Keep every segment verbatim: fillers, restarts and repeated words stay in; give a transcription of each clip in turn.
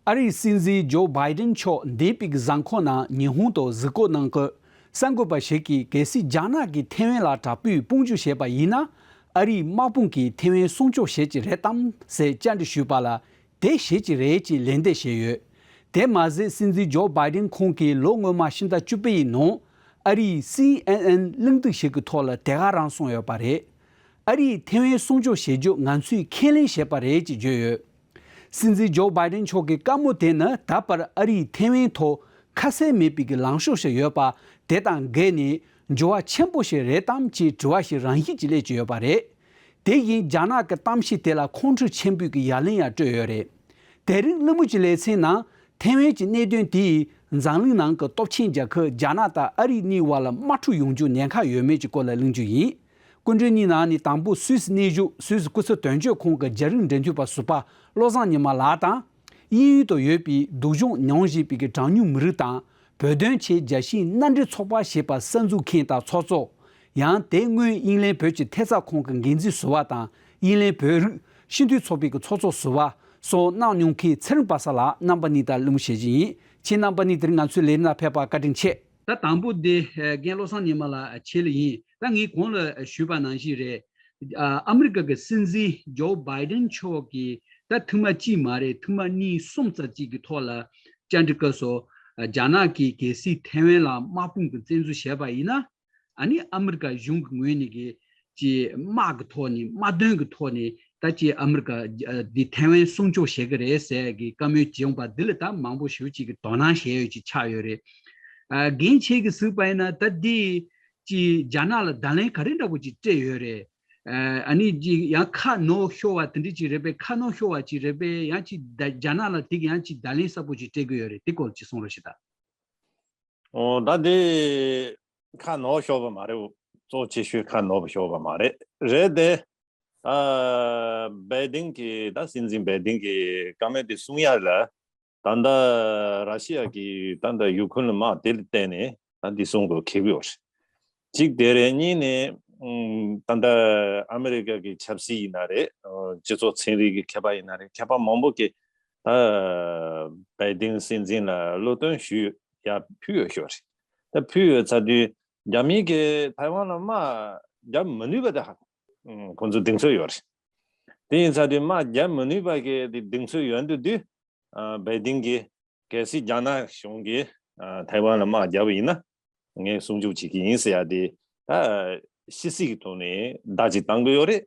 ཨ་རིའི་སྲིད་འཛིན་ཇོ་བྷའི་ཏིན་མཆོག་འདས་པའི་གཟའ་འཁོར་ནང་ཉི་ཧོང་དུ་གཟིགས་སྐོར་གནང་སྐབས། གསར་འགོད་པ་ཞིག་གིས་གལ་སྲིད་རྒྱ་ནག་གིས་ཐེ་ཝན་ལ་དྲག་པོའི་དཔུང་འཇུག་བྱས་པ་ཡིན་ན། ཨ་རིའི་དམག་དཔུང་གིས་ཐེ་ཝན་སྲུང་སྐྱོབ་བྱེད་ཀྱི་རེད་དམ་ཟེར་བཅར་འདྲི་ཞུས་པ་ལ། དེ་བྱེད་ཀྱི་རེད་ཅེས་ལན་འདེབས་བྱས་ཡོད། དེ་མ་ཟད་སྲིད་འཛིན་ཇོ་བྷའི་ཏིན་ཁོང་གིས་ལོ་སྔོན་མ་ཕྱི་ཟླ་བཅུ་པའི་ནང་ཨ་རིའི་སི་ཨེན་ཨེན་གླེང་སྟེགས་ཤིག་གི་ཐོག་ལ་དེ་ག་རང་གསུངས་ཡོད་པ་རེད། ཨ་རིས་ཐེ་ཝན་སྲུང་སྐྱོབ་བྱེད་རྒྱུ་ང་ཚོས་ཁས་ལེན་བྱས་པ་རེད་ཅེས་བརྗོད་ཡོད། སྲིད་འཛིན་ཇོ་བྷའི་ཏིན་མཆོག་གི་བཀའ་མོལ་དེ་ནི་ད་བར་ཨ་རིས་ཐེ་ཝན་ཐོག་ཁ་གསལ་མེད་པའི་གི་ལངས་ཕྱོགས་ཤིག་ཡོད་པ་དེ་དང་འགལ་ནས་འགྱུར་བ་ཆེན་པོ་ཞིག་རེད་དམ་ཅེས་དྲི་བ་ཞིག་རང་བཞིན་གྱིས་སླེབས་ཀྱི་ཡོད་པ་རེད། དེ་བཞིན་རྒྱ་ནག་གི་གཏམ་བཤད་དེ་ལ་ཁོང་ཁྲོ་ཆེན་པོས་ཀྱི་ཡ་ལན་ཡང་སྤྲོད་ཡོད་རེད། དེ་རིང་གླེང་མོལ་གྱི་ལེ་ཚན་ནང་ཐེ་ཝན་གྱི་གནད་དོན་དེས་འཛམ་གླིང་ནང་གི་སྟོབས་ཆེན་རྒྱལ་ཁབ་རྒྱ་ནག་དང་ཨ་རི་གཉིས་བར་ལ་དམག་འཁྲུག་ཡོང་རྒྱུ་ཉེན་ཁ་ཡོད་མེད་ཀྱི་སྐོར་ལ་གླེང་རྒྱུ་ཡིན། སྐུ་མགྲོན་གཉིས་ནང་ནས་དང་པོ་སུད་སི་གནས་བཞུགས་སུད་སི་སྐུ་ཚབ་དོན་གཅོད་ཁང་གི་རྒྱ་རིགས་འབྲེལ་མཐུད་པ་ཟུར་པ་བློ་བཟང་ཉི་མ་ལགས་དང་། དབྱིན་ཡུལ་དུ་ཡོད་པའི་སྡུག་སྦྱོང་མྱོང་བཞིན་པའི་གྲངས་ཉུང་མི་རིགས་དང་། བོད་དོན་ཆེད་རྒྱལ་སྤྱིའི་མནའ་འབྲེལ་ཚོགས་པ་ཞེས་པ་གསར་འཛུགས་མཁན་དང་ཚོགས་གཙོ། ཡང་དེ་སྔོན་དབྱིན་ལན་བོད་ཀྱི་ཐེབས་རྩ་ཁང་གི་འགན་འཛིན་ཟུར་པ་དང་། དབྱིན་ལན་བོད་རིགས་སྤྱི་འཐུས་ཚོགས་པའི་གི་ཚོགས་གཙོ་ཟུར་པ་སོགས་གནང་མྱོང་མཁན་ཚེ་རིང་པ་སངས་ལགས་རྣམ་པ་གཉིས་དང་གླེང་མོལ་བྱེད་ཀྱི་ཡིན། ཁྱེད་རྣམ་པ་གཉིས་དེ་རིང་ང་ཚོའི་ལས་རིམ་ནང་ཕེབས་པར་བཀའ་དྲིན་ཆེ། ད་དང་པོ་དེ་རྒན་བློ་བཟང་ཉི་མ་ལགས་ཁྱེད་ལ་ཡིན། ད་ངས་གོང་ལ་ཞུས་པ་ནང་བཞིན་རེད། ཨ་ཨ་མི་རི་ཀ་གི་སྲིད་འཛིན་ཇོ་བྷའི་ཏིན་མཆོག་གིས་ད་ཐེངས་མ་གཅིག་མ་རེད། ཐེངས་མ་གཉིས་གསུམ་ཙམ་ཅིག་གི་ཐོག་ལ་བཅར་འདྲི་སྐབས་སུ། རྒྱ་ནག་གིས་གལ་སྲིད་ཐེ་ཝན་ལ་དམག་དཔུང་གི་བཙན་འཛུལ་བྱས་པ་ཡིན་ན། ཨ་ནི་ཨ་མི་རི་ཀ་གཞུང་གི་ངོས་ནས་ཀྱི་ཀྱི་དམག་གི་ཐོག་ནས་དམག་དོན་གྱི་ཐོག་ནས་ད་ཀྱི་ཨ་མི་རི་ཀ་འདི་ཐེ་ཝན་སྲུང་སྐྱོབ་བྱེད་ཀྱི་རེད་ཟེར་གྱི་བཀའ་མོལ་བྱུང་བ་འདི་ལ་ད་མང་པོ་ཞེ་པོ་ཅིག་གི་དོ་སྣང་བྱས་ཡོད་ཅིག་ཆགས་ཡོད་རེད། ཨ་རྒན་ཁྱེད་ཀྱིས་གཟིགས་པ་ཡིན་ན་ད་འདི་ཀྱི་རྒྱ་ནག་ལ་བརྡ་ལན་ག་རེ་འདྲ་པོ་ཅིག་སྤྲད་ཡོད་རེད། ཨ་ནི་ཀྱི་ཡང་ཁ་ནོར་ཤོར་བ་དེ་འདྲ་ཅིག་རེད་པས། ཁ་ནོར་ཤོར་བ་ཅིག་རེད་པས། ཡང་ཅིག་རྒྱ་ནག་ལ་དེ་གི་ཡང་ཅིག་བརྡ་ལན་གསལ་པོ་ཅིག་སྤྲད་ཀྱི་ཡོད་རེད། དེ་སྐོར་ཅིག་གསུང་རོགས་ཞུ་ད། ཨོ་ད་དེ་ཁ་ནོར་ཤོར་བ་མ་རེད། གཙོ་ཆེ་ཤོས་ཁ་ནོར་བ་ཤོར་བ་མ་རེད། རེད་དེ། ཨ་བྷའི་ཏིན་གྱི་ད་སྲིད་འཛིན་བྷའི་ཏིན་གྱི་བཀའ་མོལ་དེ་གསུང་ཡ་ལ་ད་ལྟ་ར་ཤི་ཡ་གིས་ད་ལྟ་ཡུ་ཁུན་ལ་དམག་དེ་ལ་བརྟེན་ནས་ད་འདི་གསུང་དགོས་ཁེལ་གི་ཡོད་རེད། གཅིག་དེ་རེད། གཉིས་ནས་ཨུམ་ད་ལྟ་ཨ་མི་རི་ཀ་གི་ཆབ་སྲིད་ཡིན་ན་རེད། ཨ་སྤྱི་ཚོགས་ཚན་རིག་གི་མཁས་པ་ཡིན་ན་རེད། མཁས་པ་མང་པོ་གིས་ད་བྷའི་ཏིན་སྲིད་འཛིན་ལ་བློ་འདོན་ཞུ་ཡ་ཕུལ་ཡོད་ཤོད་རེད། ད་ཕུལ་ཡོད་ཚར་དུས་རྒྱ་མི་གིས་ཐའེ་ཝན་ལ་དམག་རྒྱག་མི་ནུས་པ་དེ་ཧ་ཨུམ་ཁོང་ཚོ་གདེང་ཚོད་ཡོད་རེད། དེ་ཡིན་ཚར་དུས་དམག་རྒྱག་མི་ནུས་པ་གི་དེ་གདེང་ཚོད་ཡོད་འདུག་དུས། ཨ་བྷའི་ཏིན་གྱིས་གལ་སྲིད་རྒྱ་ནག་གཞུང་གིས་ཨ་ཐའེ་ཝན་ལ་དམག་བརྒྱབ་པ་ཡིན་ན་ངས་སྲུང་སྐྱོབ་བྱེད་ཀྱི་ཡིན་ཟེར་ཡ་དེ་ད་ཕྱི་སྲིད་ཀྱི་ཐོག་ནས་བརྡ་ཅིག་བཏང་གི་ཡོད་རེད།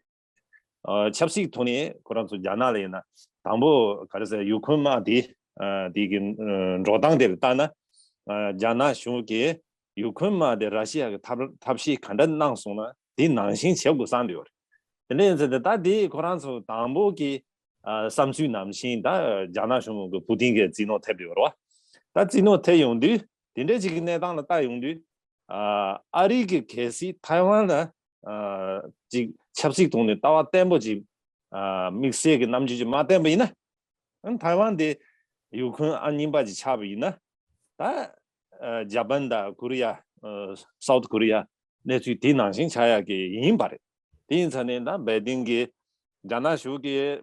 ཨ་ཆབ་སྲིད་ཀྱི་ཐོག་ནས་ཁོ་རང་ཚོ་རྒྱ་ནག་ལ་ཡིན་ན་དང་པོ་ག་རེ་ཟེར་ཡུ་ཁུན་དམག་དེ་ཨ་དེ་གི་ཨ་འགྲོ་སྟངས་དེ་ལ་བལྟས་ན། ཨ་རྒྱ་ནག་གཞུང་གིས་ཡུ་ཁུན་དམག་དེ་ར་ཤི་ཡ་གི་ཐབས་ཐབས་ཤེས་ག་འདྲ་གནང་སོང་ན་དེ་ནང་བཞིན་བྱེད་དགོས་བསམ་གྱི་ཡོད་རེད། དེ་འདྲ་ཡིན་ཚེ་ད་ལྟ་དེ་ཁོ་རང་ཚོ་དང་པོ་གི་ཨ་བསམ་ཚུལ་ནང་བཞིན་ད་རྒྱ་ནག་གཞུང་གི་ཕུ་ཏིན་གྱི་རྩིས་ནོར་ཐེབས་ཡོད་རེད་བ། ད་རྩིས་ནོར་ཐེབས་ཡོང་དུས་དེ་འདྲའི་ཅིག་གི་གནས་སྟངས་ལ་ལྟ་ཡོང་དུས། ཨ་ཨ་རི་གི་གལ་སྲིད་ཐའེ་ཝན་ལ་ཨ་ཅིག་ཆབ་སྲིད་ཐོག་ནས་ལྟ་བ་བརྟན་པོ་ཅིག་ཨ་དམིགས་བསལ་གྱི་རྣམ་འགྱུར་ཅིག་མ་བསྟན་པ་ཡིན་ན། ཨ་ཐའེ་ཝན་དེ་ཡུ་ཁུན་ཨ་རྙིང་པ་ཅིག་ཆགས་པ་ཡིན་ན། ད་ཨ་ཇ་པན་དང་ཀོ་རི་ཡ། ཨ་སའུ་ཐི་ཀོ་རི་ཡ་གནས་ཚུལ་དེ་ནང་བཞིན་ཆགས་ཡག་གི་ཡིན་པ་རེད། དེ་ཡིན་ཙང་ནས་ད་བྷའི་ཏིན་གྱིས་རྒྱ་ནག་གཞུང་གིས་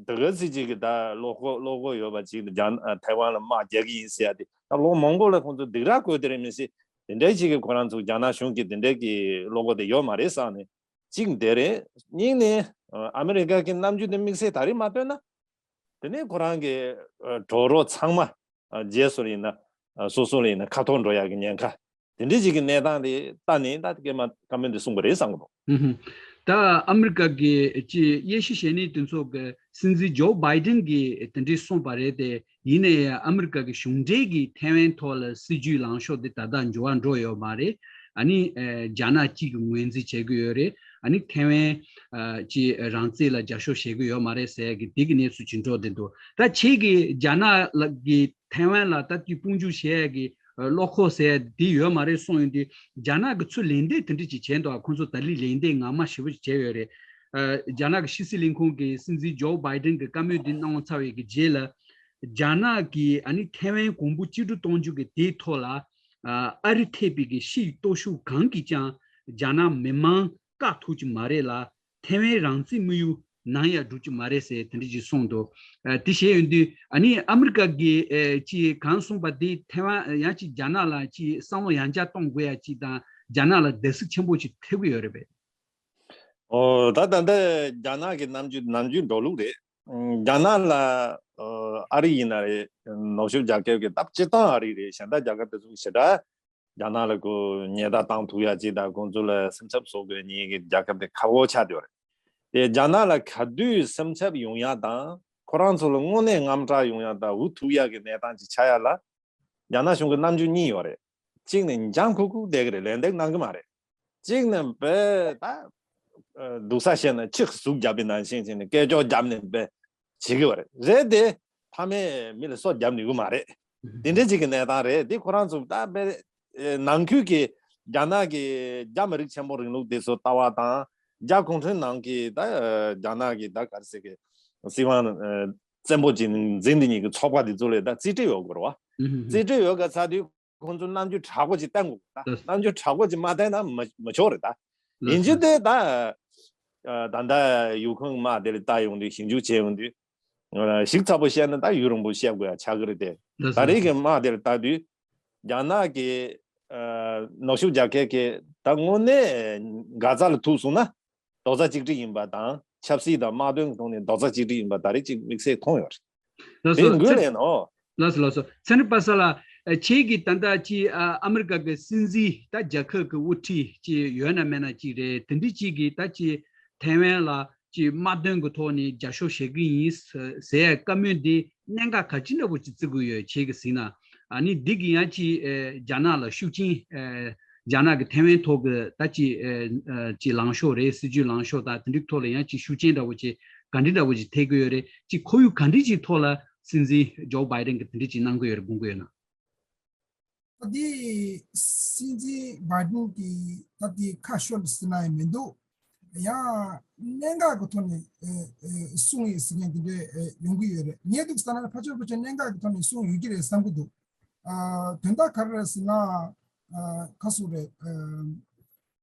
དེ་ག་ཚོད་ཅིག་གི་ད་བློ་ཁོག་བློ་ཁོག་ཡོད་པ་ཅིག་རྒྱ་ཨ་ཐའེ་ཝན་ལ་དམག་རྒྱག་གི་ཡིན་ཟེར་ཡ་དེ་ད་ལོ་མང་པོ་ལ་ཁོང་ཚོ་སྡིགས་ར་བསྐུལ་དེ་རེད་མི་སྲིད། དེ་འདྲའི་ཅིག་གི་ཁོ་རང་ཚོ་རྒྱ་ནག་གཞུང་གིས་དེ་འདྲའི་གི་བློ་ཁོག་དེ་ཡོད་མ་རེད་བསམ་ནས་གཅིག་དེ་རེད། གཉིས་ནས་ཨ་མི་རི་ཀ་གི་རྣམ་འགྱུར་དེ་དམིགས་བསལ་ད་རེས་མ་བཏོན་ན། དེ་ནས་ཁོ་རང་གི་ཨ་གྲོགས་རོགས་ཚང་མ་ཨ་རྗེས་སུ་ཡིན་ན་ཨ་སོ་སོ་ལ་ཡིན་ན་ཁ་འཐོར་འགྲོ་ཡག་གི་ཉེན་ཁ་དེ་འདྲའི་ཅིག་གི་གནས་སྟངས་དེ་ལྟ་ནས་ད་སྐྱེས་མ་བཀའ་མོལ་འདི་གསུངས་པ་རེད་བསམ་གི་འདུག་ཧུམ་ཧུམ། ད་ཨ་མི་རི་ཀ་གི་ཅི་དབྱེ་ཞིབ་བྱེད་མཁན་དེ་ཚོ་གི་སྲིད་འཛིན་ཇོ་བྷའི་ཏིན་གྱིས་དེ་འདྲའི་གསུངས་པ་རེད་དེ། ཡིན་ན་ཡང་ཨ་མི་རི་ཀ་གི་གཞུང་འབྲེལ་གྱི་ཐའེ་ཝན་ཐོག་ལ་སྲིད་ཇུས་ལངས་ཕྱོགས་དེ་ད་ལྟ་འགྱུར་བ་འགྲོ་ཡོད་མ་རེད། ཨ་ནི་ཨ་རྒྱ་ནག་གཅིག་གི་ངོས་འཛིན་བྱེད་ཀྱི་ཡོད་རེད། ཨ་ནི་ཐའེ་ཝན་ཨ་ཅི་རང་བཙན་ལ་རྒྱབ་སྐྱོར་བྱེད་ཀྱི་ཡོད་མ་རེད་ཟེར་གི་དེ་གི་གནས་ཚུལ་ཇི་འདྲ་དེ་འདུག་ད་ཁྱེད་ཀྱིས་རྒྱ་ནག་ལ་གི་ཐའེ་ཝན་ལ་ད་ཅི་དཔུང་འཇུག་བྱེད་ཡ་གི་ཨ་བློ་ཁོག་ཟེར་ཡ་དེ་ཡོད་མ་རེད་གསུངས་ཡོང་དུས། རྒྱ་ནག་གི་ཚུར་ལན་འདེབས་དེ་འདྲ་ཅིག་བྱས་འདུག་ཁོང་ཚོ་ད་ལི་ལན་འདེབས་ངར་མ་ཞེ་པོ་ཅིག་བྱས་ཡོད་རེད། ཨ་རྒྱ་ནག་གི་ཕྱི་སྲིད་ལས་ཁུངས་ཀྱི་སྲིད་འཛིན་ཇོ་བྷའི་ཏིན་གྱི་བཀའ་མོལ་འདི་གནང་ཚར་བའི་གི་རྗེས་ལ། རྒྱ་ནག་གིས་ཨ་ནི་ཐའེ་ཝན་གོང་བུ་གཅིག་གྲུབ་གཏོང་རྒྱུ་གི་དེའི་ཐོག་ལ་ཨ་ཨ་རི་ཐེ་བའི་གི་ཕྱིའི་སྟོབས་ཤུགས་གང་གིས་ཀྱང་རྒྱ་ནག་མི་མང་བཀག་ཐུབ་ཀྱི་མ་རེད་ལ། ཐའེ་ཝན་རང་བཙན་དམིགས་ཡུལ་ ནང་ཡང་འགྲོ་རྒྱུ་མ་རེད་ཟེར་དེ་འདྲ་ཅིག་གསུངས་འདུག་ཨ། དེ་བྱས་ཡོང་དུས་ཨ་ནི་ཨ་མི་རི་ཀ་གིས་ཨེ་ཅིག་གང་གསུངས་པ་དེ་ཐེ་ཝན་ཡང་ཅིག་རྒྱ་ནག་ལ་ཅིག་བསམ་བློ་ཡང་བསྐྱར་གཏོང་དགོས་ཡ་ཅིག་དང་རྒྱ་ནག་ལ་བརྡབ་གསིག་ཆེན་པོ་ཅིག་ཐེབས་ཀྱི་ཡོད་རེད་པས། ཨོ། ད་ད་ལྟ་རྒྱ་ནག་གི་ནམ་རྒྱུན་ནམ་རྒྱུན་འགྲོ་ལུགས་རེད། ཨ། རྒྱ་ནག་ལ་ཨ་ཨ་རི་ཡིན་ན་རེད། ནུབ་ཕྱོགས་རྒྱལ་ཁབ་ཀྱི་ད་སྤྱིར་བཏང་ཨ་རི་རེད། གཞན་དག་རྒྱལ་ཁབ་དེ་ཚོ་ཞེ་དྲག་རྒྱ་ནག་ལ་ཁོ་ཉེས་རྡུང་བཏང་ཐུབ་ཡ་ཅིག་དང་ཁོང་ཚོ་ལ་སེམས་འཚབ་བཟོ་དགོས་ཉེས་ཀྱི་རྒྱལ་ཁབ་དེ་ཁག་པོ་ཆགས་བསྡད་ཡོད་རེད། དེ་རྒྱ་ནག་ལ་ག་དུས་སེམས་འཚབ་ཡོང་ཡ་དང་ཁོ་རང་ཚོ་ལ་དངོས་གནས་དངངས་སྐྲག་ཡོང་ཡ་དང་འུ་ཐུག་ཡ་གི་གནས་སྟངས་ཅིག་ཆགས་ཡ་ལ་རྒྱ་ནག་གཞུང་གི་རྣམ་འགྱུར་གཉིས་ཡོད་རེད། གཅིག་ནི་འཇམ་ཁུག་ཁུག་བསྡད་ཀྱི་རེད། ལན་འདེབས་གནང་གི་མ་རེད། གཅིག་ནི་དཔེ་ད་སྡུག་ས་བཤད་ན་ཁྱི་ཟུག་བརྒྱབ་པའི་ནང་བཞིན་བྱས་ནས་སྐད་ཅོར་བརྒྱབ་ནས་དཔེ་བྱེད་ཀྱི་ཡོད་རེད། རེད་དེ་ཕ་མས་མི་ལ་སོ་བརྒྱབ་ནས་ཡོད་མ་རེད། དེ་འདྲའི་ཅིག་གི་གནས་སྟངས་རེད། དེ་ཁོ་རང་ཚོ་ད་དཔེ་ནང་ཁུལ་གྱི་རྒྱ་ནག་གི་རྒྱ་མི་རིགས་ཆེན་པོ་རིང་ལུགས་དེ་ཚོ་ལྟ་བ་དང་རྒྱ་གུང་ཁྲན་ནང་གི་ད་རྒྱ་ནག་གི་ད་ག་རེ་ཟེར་གི་སྲིད་དབང་བཙན་པོ་ཅིག་འཛིན་དེ་གཉིས་ཀྱི་ཚོགས་པ་དེ་ཚོ་ལས་ད་རྩིས་སྤྲོད་ཡོད་དགོས་རེད་བ། རྩིས་སྤྲོད་ཡོད་ག་ཚ་དུས་ཁོང་ཚོ་རྣམ་འགྱུར་དྲག་པོ་ཅིག་བསྟན་དགོས། ད་རྣམ་འགྱུར་དྲག་པོ་ཅིག་མ་བསྟན་ན་མ་མ་ཆོག་རེད་ད། ཡིན་གཅིག་དེ་ད་ད་ལྟ་ཡུ་ཁུང་དམག་དེ་ལ་ལྟ་ཡོང་དུས་ཞིབ་འཇུག་བྱས་ཡོང་དུས་ཞིབ་ཚགས་པོ་བཤད་ན་ད་ཡུན་རིང་པོ་བཤད་དགོས་ཡ་ཆགས་ཀྱི་རེད་དེ། ད་རེས་ཀྱི་དམག་དེ་ལ་ལྟ་དུས་རྒྱ་ནག་གི་ནུབ་ཕྱོགས་རྒྱལ་ཁབ་ཀྱི་ད་དངོས་གནས་འགག་རྩ་ལ་ཐུག་སོང་ན། རྡོག་རྩ་གཅིག་སྒྲིལ་ཡིན་པ་དང་ཆབ་སྲིད་དང་དམག་དོན་གྱི་ཐོག་ནས་རྡོག་རྩ་གཅིག་སྒྲིལ་ཡིན་པ་ད་རེས་གཅིག་དམིགས་བསལ་མཐོང་ཡོད་རེད། ལགས་དེ་སོ། འགོད་ཚན་ལེན་ནོ། ལགས་སོ་ལགས་སོ། ཚན་རིག་པ་ས་ལགས། ཨ། ཁྱེད་ཀྱིས་ད་ལྟ་ཅིག་ཨ་ཨ་མི་རི་ཀ་གི་སྲིད་འཛིན་ད་རྒྱལ་ཁབ་ཀྱི་དབུ་ཁྲིད་ཅིག་ཡོད་ན་མེད་ན་ཅིག་རེད། དེ་འདྲ་ཅིག་གིས་ད་ཅིག་ཐའེ་ཝན་ལ་ཅིག་དམག་དོན་གྱི་ཐོག་ནས་རྒྱབ་སྐྱོར་བྱེད་ཀྱི་ཡིན་ཟེར་ཡ་བཀའ་མོལ་འདི་གནད་འགག་ག་ཅི་འདྲ་བོ་ཅིག་བརྩི་གི་ཡོད་ཁྱེད་ཀྱིས་གཟིགས་ན། ཨ་ནི་འདི་གིས་ཡང་ཅིག་ཨེ་རྒྱ་ནག་ལ་ཤུགས་རྐྱེན་ཨེ་རྒྱ་ནག་གི་ཐའེ་ཝན་ཐོག་གི་ད་ཅིག་ཨེ་ཨེ་ཅིག་ལངས་ཕྱོགས་རེད། སྲིད་ཇུས་ལངས་ཕྱོགས་དང་དེ་འདྲའི་ཐོག་ལ་ཡང་ཅིག་ཤུགས་རྐྱེན་འདྲ་བོ་ཅིག་ག་འདྲ་འདྲ་བོ་ཅིག་ཐེབས་ཀྱི་ཡོད་རེད། ཅིག་ཁོར་ཡུག་ག་འདྲ་ཅིག་ཐོག་ལ་སྲིད་འཛིན་ཇོ་བྷའི་ཌེན་གྱིས་དེ་འདྲ་ཅིག་གནང་གི་ཡོད་རེད་དགོངས་ཀྱི་ཡོད་ན། ད་འདི་སྲིད་འཛིན་བྷའི་ཌེན་གྱིས་ད་འདི་ཁ་ཤོར་ཟེར་ན་ཡང་མི་འདུག་ཡང་གནད་འགག་གི་ཐོག་ནས་ཨེ་ཨེ་གསུངས་ཡོད་ཟེར་མཁན་དེ་འདྲ་ཨེ་ཡོང་གི་ཡོད་རེད། ངས་འདུག་ཟེར་ན་ཕལ་ཆེར་ཕལ་ཆེར་གནད་འགག་གི་ཐོག་ནས་གསུངས་ཡོད་ཀྱི་རེད་བསམ་གྱི་འདུག་ཨ། དོན་དག་ག་རེ་རེད་ཟེར་ན། ཨ། ཁ་སོ་རེད། ཨ།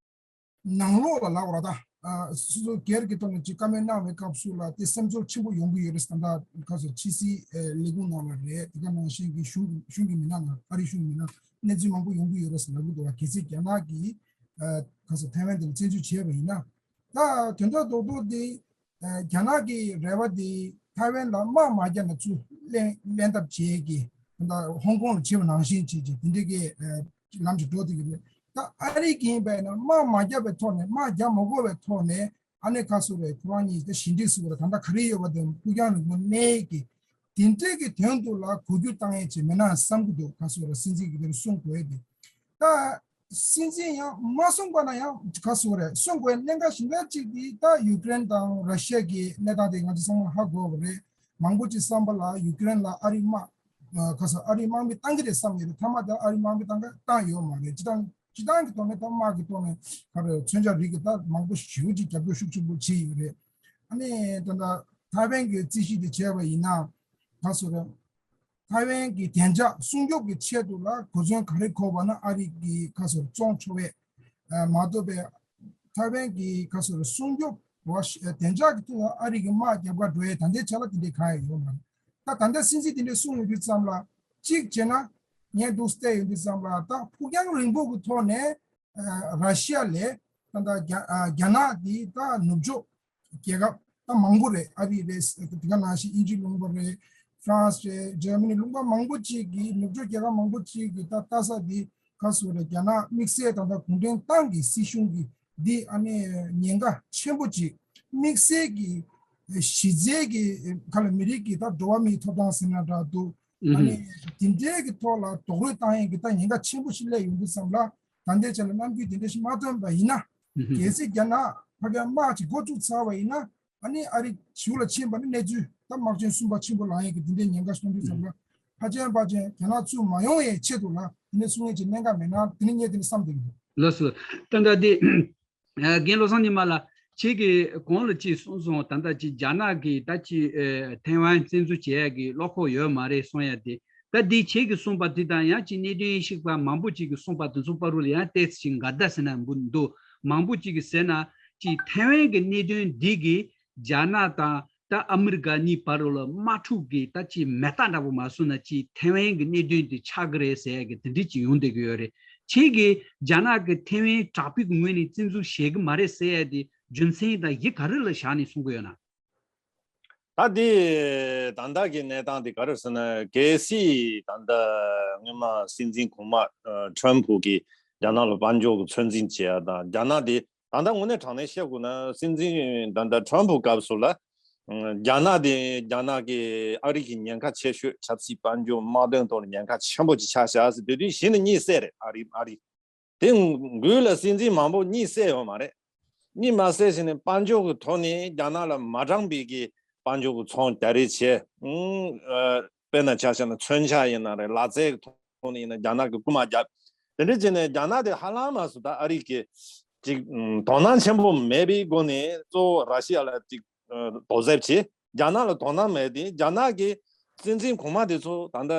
ནང་ལོགས་ལ་ལབ་ར་ད། ཨ། སོ་སོ་སྒེར་གྱི་ཐོག་ནས་ཅིག་བཀའ་མོལ་གནང་བའི་སྐབས་སུ་ལ་དེ་སེམས་ཚོར་ཆེན་པོ་ཡོང་གི་ཡོད་རེད་ཟེར། ད་ཁ་སོ་ཕྱི་སྲིད་ཨེ་ལས་ཁུངས་ནང་ལ་རེད། དེ་ག་ནང་བཞིན་གྱི་གཞུང་གཞུང་གི་མི་སྣ་ནང་ཨ་རིའི་གཞུང་གི་མི་སྣ་གནས་ཚུལ་མང་པོ་ཡོང་གི་ཡོད་རེད་ཟེར་ལབ་གི་འདུག་བ། གལ་སྲིད་རྒྱ་ནག་གིས་ཨ་ཁ་སོ་ཐའེ་ཝན་དེ་ལ་བཙན་འཛུལ་བྱས་པ་ཡིན་ན། ད་དོན་དག་རྡོག་རྡོག་དེ་ཨ་རྒྱ་ནག་གི་རེ་བ་དེ་ཐའེ་ཝན་ལ་དམག་མ་རྒྱག་ན་ཚུར་ལེན་ལེན་ཐབས་བྱེད་ཀྱི། ད་ཧོང་ཀོང་ལ་བྱས་པ་ནང་བཞིན་བྱེད་ཀྱི་དེ་འདྲའི་གི་ཨ་ལམ་ཞིག་འགྲོ་བསྡད་ཀྱི་རེད། ད་ཨ་རི་གིས་ཡིན་པས་ན་དམག་མ་རྒྱག་པའི་ཐོག་ནས་དམག་རྒྱག་མ་དགོས་པའི་ཐོག་ནས་ཨ་ནེ་ཁ་སོ་རེ་ཁོ་རང་གཉིས་ད་ཞི་འགྲིག་ཟེར་བ་ད་ལྟ་ག་རེ་ཡོད་པ་དེ་ཕུགས་རྒྱང་རིང་པོ་གནས་ཀྱི་དེ་འདྲའི་གི་དོན་དུ་ལ་གོ་རྒྱུ་བཏང་ཡས་ཅིག་མེད་ན་བསམ་གྱི་འདུག་ཁ་སོ་རེ་སྲིད་འཛིན་གྱིས་དེར་གསུངས་དགོས་ཏེ། ད་སྲིད་འཛིན་ཡང་མ་གསུངས་པ་ན་ཡང་ག་སོ་རེ་གསུངས་དགོས་གནད་འགག་ཞིག་འདྲ་ཅིག་དེ་ད་ཡུཀ་རེན་དང་ར་ཤི་ཡ་གི་གནས་སྟངས་དེ་ང་ཚོ་ཚང་མ་ཧ་གོ་བ་རེད། མང་པོ་ཅིག་བསམ་པ་ལ་ཡུཀ་རེན་ལ་ཨ་རི་དམག་ཨ་ཁ་སང་ཨ་རིའི་དམག་མི་བཏང་གི་རེད་བསམ་ཡོད་རེད། མཐའ་མ་དེ་ཨ་རིའི་དམག་མི་བཏང་ག་བཏང་ཡོད་མ་རེད། སྤྱི་བཏང་སྤྱི་བཏང་གི་ཐོག་ནས་ད་དམག་གི་ཐོག་ནས་ག་རེ་མཚོན་ཆ་རིགས་ཀྱི་ད་མང་པོ་ཞེ་པོ་ཅིག་རྒྱབ་སྐྱོར་ཤུགས་ཆེན་པོ་བྱས་ཡོད་རེད། ཨ་ནི་ད་ལྟ་ཐའེ་ཝན་གྱི་རྩིས་གཞི་དེ་བྱས་པ་ཡིན་ན་ག་སོ་རེད། ཐའེ་ཝན་གྱི་བདེ་འཇགས་སྲུང་སྐྱོབ་ཀྱི་ཆེད་དུ་ལ་གོ་མཚོན་ག་རེ་དགོས་པ་ན་ཨ་རི་གི་ག་སོ་རེད་བཙོང་ཆོག་པས། ཨ་མ་གཏོགས་པའི་ཐའེ་ཝན་གྱི་ག་སོ་རེད་སྲུང་སྐྱོབ་བ་ཞིག་བདེ་འཇགས་ཀྱི་ཐོག་ལ་ཨ་རི་གི་དམག་རྒྱབ་ཁ་འགྲོ་ཡས་ད་ལྟའི་ཆ་ལ་དེ་འདྲའི་གང་ཡང་ཡོད་མ་རེད། ད་ད་ལྟ་སྲིད་འཛིན་དེ་འདྲས་གསུངས་ཡོང་དུས་ཙམ་ལ་གཅིག་བྱས་ན་ངས་འདུག་བལྟས་ཡོང་དུས་ཙམ་ལ་ད་ཕུགས་རྒྱང་རིང་པོ་གི་ཐོག་ནས་ཨ་ར་ཤི་ཡ་ལས་ད་ད་རྒྱ་ཨ་རྒྱ་ནག་འདི་ད་ནུབ་ཕྱོགས་རྒྱལ་ཁབ་ད་མང་པོ་རེད། ཨ་རི་རེད། དེ་ག་ནང་བཞིན་དབྱིན་ཇི་ལུང་པ་རེད། ཧྥ་རན་སི་རེད། འཇར་མ་ནི། ལུང་པ་མང་པོ་ཅིག་གིས་ནུབ་ཕྱོགས་རྒྱལ་ཁབ་མང་པོ་ཅིག་གིས་ད་ལྟ་ས་འདི་ག་སོ་རེད་རྒྱ་ནག་དམིགས་བསལ་ད་ལྟ་གུང་ཁྲན་ཏང་གི་སྲིད་གཞུང་གི་འདི་ཨ་ནི་ཉེན་ཁ་ཆེན་པོ་ཅིག་དམིགས་བསལ་གྱི་གཞི་རྩའི་གི་ག་ལ་མི་རིགས་ཀྱི་ད་འགྲོ་བ་མིའི་ཐོབ་ཐང་ཟེར་ན་འདྲ་འདུག་ཨ་ནི་འདི་འདྲའི་གི་ཐོག་ལ་རྡོག་རོལ་བཏང་ཡས་ཀྱི་ད་ཉེན་ཁ་ཆེན་པོ་ཞིག་སླེབས་ཡོང་དུས་ཙམ་ལ་ད་ལྟའི་ཆ་ལ་རྣམ་འགྱུར་འདི་འདྲ་ཞིག་མ་ཐོན་པ་ཡིན་ན། གལ་སྲིད་རྒྱ་ནག་ཕ་གིར་དམག་ཅིག་འགོ་བཙུགས་ཚར་བ་ཡིན་ན་ཨ་ནི་ཨ་རི་ཞིག་ལ་ཕྱིན་པ་ནི་གནས་ཚུལ་ད་དམག་ཆེན་གསུམ་པ་ཆེན་པོ་ལངས་ཡས་ཀྱི་འདི་འདྲའི་ཉེན་ཁ་ཞིག་མཐོང་དུས་ཙམ་ལ་ཕལ་ཆེར་ཕལ་ཆེར་རྒྱ་ནག་ཚུར་མ་ཡོང་ཡས་ཆེད་དུ་ལ་དེ་ནས་གསུང་ཡས་ཀྱི་གནད་འགག་མེད་ན་དེ་ནི་ངས་དེ་ནི་བསམ་བསྡད་ཀྱི་འདུག་ལགས་སོ། ད་ལྟ་དེ། ཨ། རྒན་བློ་བཟང་ཉི་མ་ལགས། ཁྱེད་ཀྱིས་གོང་ལ་ཅིག་གསུངས་སོང་། ད་ལྟ་ཅིག་རྒྱ་ནག་གིས་ད་ཅིག་ཨེ་ཐའེ་ཝན་བཙན་འཛུལ་བྱེད་ཡ་གི་བློ་ཁོག་ཡོད་མ་རེད་གསུང་ཡ་དེ། ད་འདི་ཁྱེད་ཀྱིས་གསུངས་པ་དེ་དང་ཡང་ཅིག་གནད་དོན་ཤིག་པ་མང་པོ་ཅིག་གིས་གསུངས་པ་དེ་ཚོ་བར་དུ་ལ་ཡང་ཏོག་ཙམ་ཅིག་འགལ་ཟླ་ཟེར་ན་འདུག་མང་པོ་ཅིག་གིས་ཟེར་ན་ཅིག་ཐའེ་ཝན་གྱི་གནད་དོན་འདི་གིས་ རྒྱ་ནག་དང་ད་ཨ་མི་རི་ཀ་གཉིས་བར་ལ་དམག་འཁྲུག་གི་ད་ཅིག་མེ་སྟག་འདྲ་པོ་མ་སོང་ན་ཅིག་ཐེ་ཝན་གྱི་གནད་དོན་དེ་ཆགས་ཀྱི་རེད་ཟེར་ཡ་གི་དེ་འདྲ་ཅིག་ཡོང་བསྡད་ཀྱི་ཡོད་རེད། ཁྱེད་ཀྱིས་རྒྱ་ནག་གི་ཐེ་ཝན་དྲག་པོའི་ངོས་ནས་བཙན་འཛུལ་བྱེད་ཀྱི་མ་རེད་ཟེར་ཡ་དེ་རྒྱུ་མཚན་དང་གཞི་ག་རེ་ལ་བཞག་ནས་གསུང་གི་ཡོད་ན། ད་དེ་ད་ལྟ་གི་གནས་སྟངས་དེ་ག་རེ་ཟེར་ན་གལ་སྲིད་ད་ལྟ་སྔོན་མ་སྲིད་འཛིན་གོང་མ་ཨ་ཁྲོམ་ཕུ་གིས་རྒྱ་ནག་ལ་དཔལ་འབྱོར་གྱི་ཚོད་འཛིན་བྱེད་ཡ་དང་རྒྱ་ནག་དེ་ད་ལྟ་དངོས་གནས་དྲང་གནས་བཤད་དགོས་ན་སྲིད་འཛིན་ད་ལྟ་ཁྲོམ་ཕུ་སྐབས་སུ་ལ་ཨ་རྒྱ་ནག་དེ་རྒྱ་ནག་གི་ཨ་རི་གི་ཉེན་ཁ་ཆེ་ཤོས་ཆབ་སྲིད་དཔལ་འབྱོར་དམག་དོན་ཐོག་ལ་ཉེན་ཁ་ཆེན་པོ་ཅིག་ཆགས་བཞག་ཟེར་དུས་དུས་གཞི་ནས་གཉིད་སད་རེད། ཨ་རི་ཨ་རི་དེ་འགུལ་ལ་སྲིད་འཛིན་མང་པོ་གཉིད་སད་ཡོད་མ་རེད། གཉིད་མ་སད་ཟིན་ནས་དཔལ་འབྱོར་གྱི་ཐོག་ནས་རྒྱ་ནག་ལ་མ་དྲང་པའི་གི་དཔལ་འབྱོར་གྱི་ཚོང་རྒྱ་རེས་བྱས། ཨང་། ཨ། དཔེར་ན་ཆ་བཞག་ན་མཚོན་ཆ་ཡིན་ན་རེད། ལག་རྩལ་གྱི་ཐོག་ནས་ཡིན་ན་རྒྱ་ནག་གི་རྐུ་མ་བརྒྱབ། དེ་འདྲ་བྱས་ནས་རྒྱ་ནག་དེ་ཧ་ལམ་མ་སུ་ད་ཨ་རི་གི་ཅིག་ཨང་། དོ་སྣང་ཆེན་པོ་མེད་པའི་སྒོ་ནས་གཙོ་བོ་ར་ཤི་ཡ་ལ་ཅིག་ཨ། དོ་ཟབ་བྱས། རྒྱ་ནག་ལ་དོ་སྣང་མེད་དེ་རྒྱ་ནག་གི་སྲིད་འཛིན་གོང་མ་དེ་ཚོ་ད་ལྟ་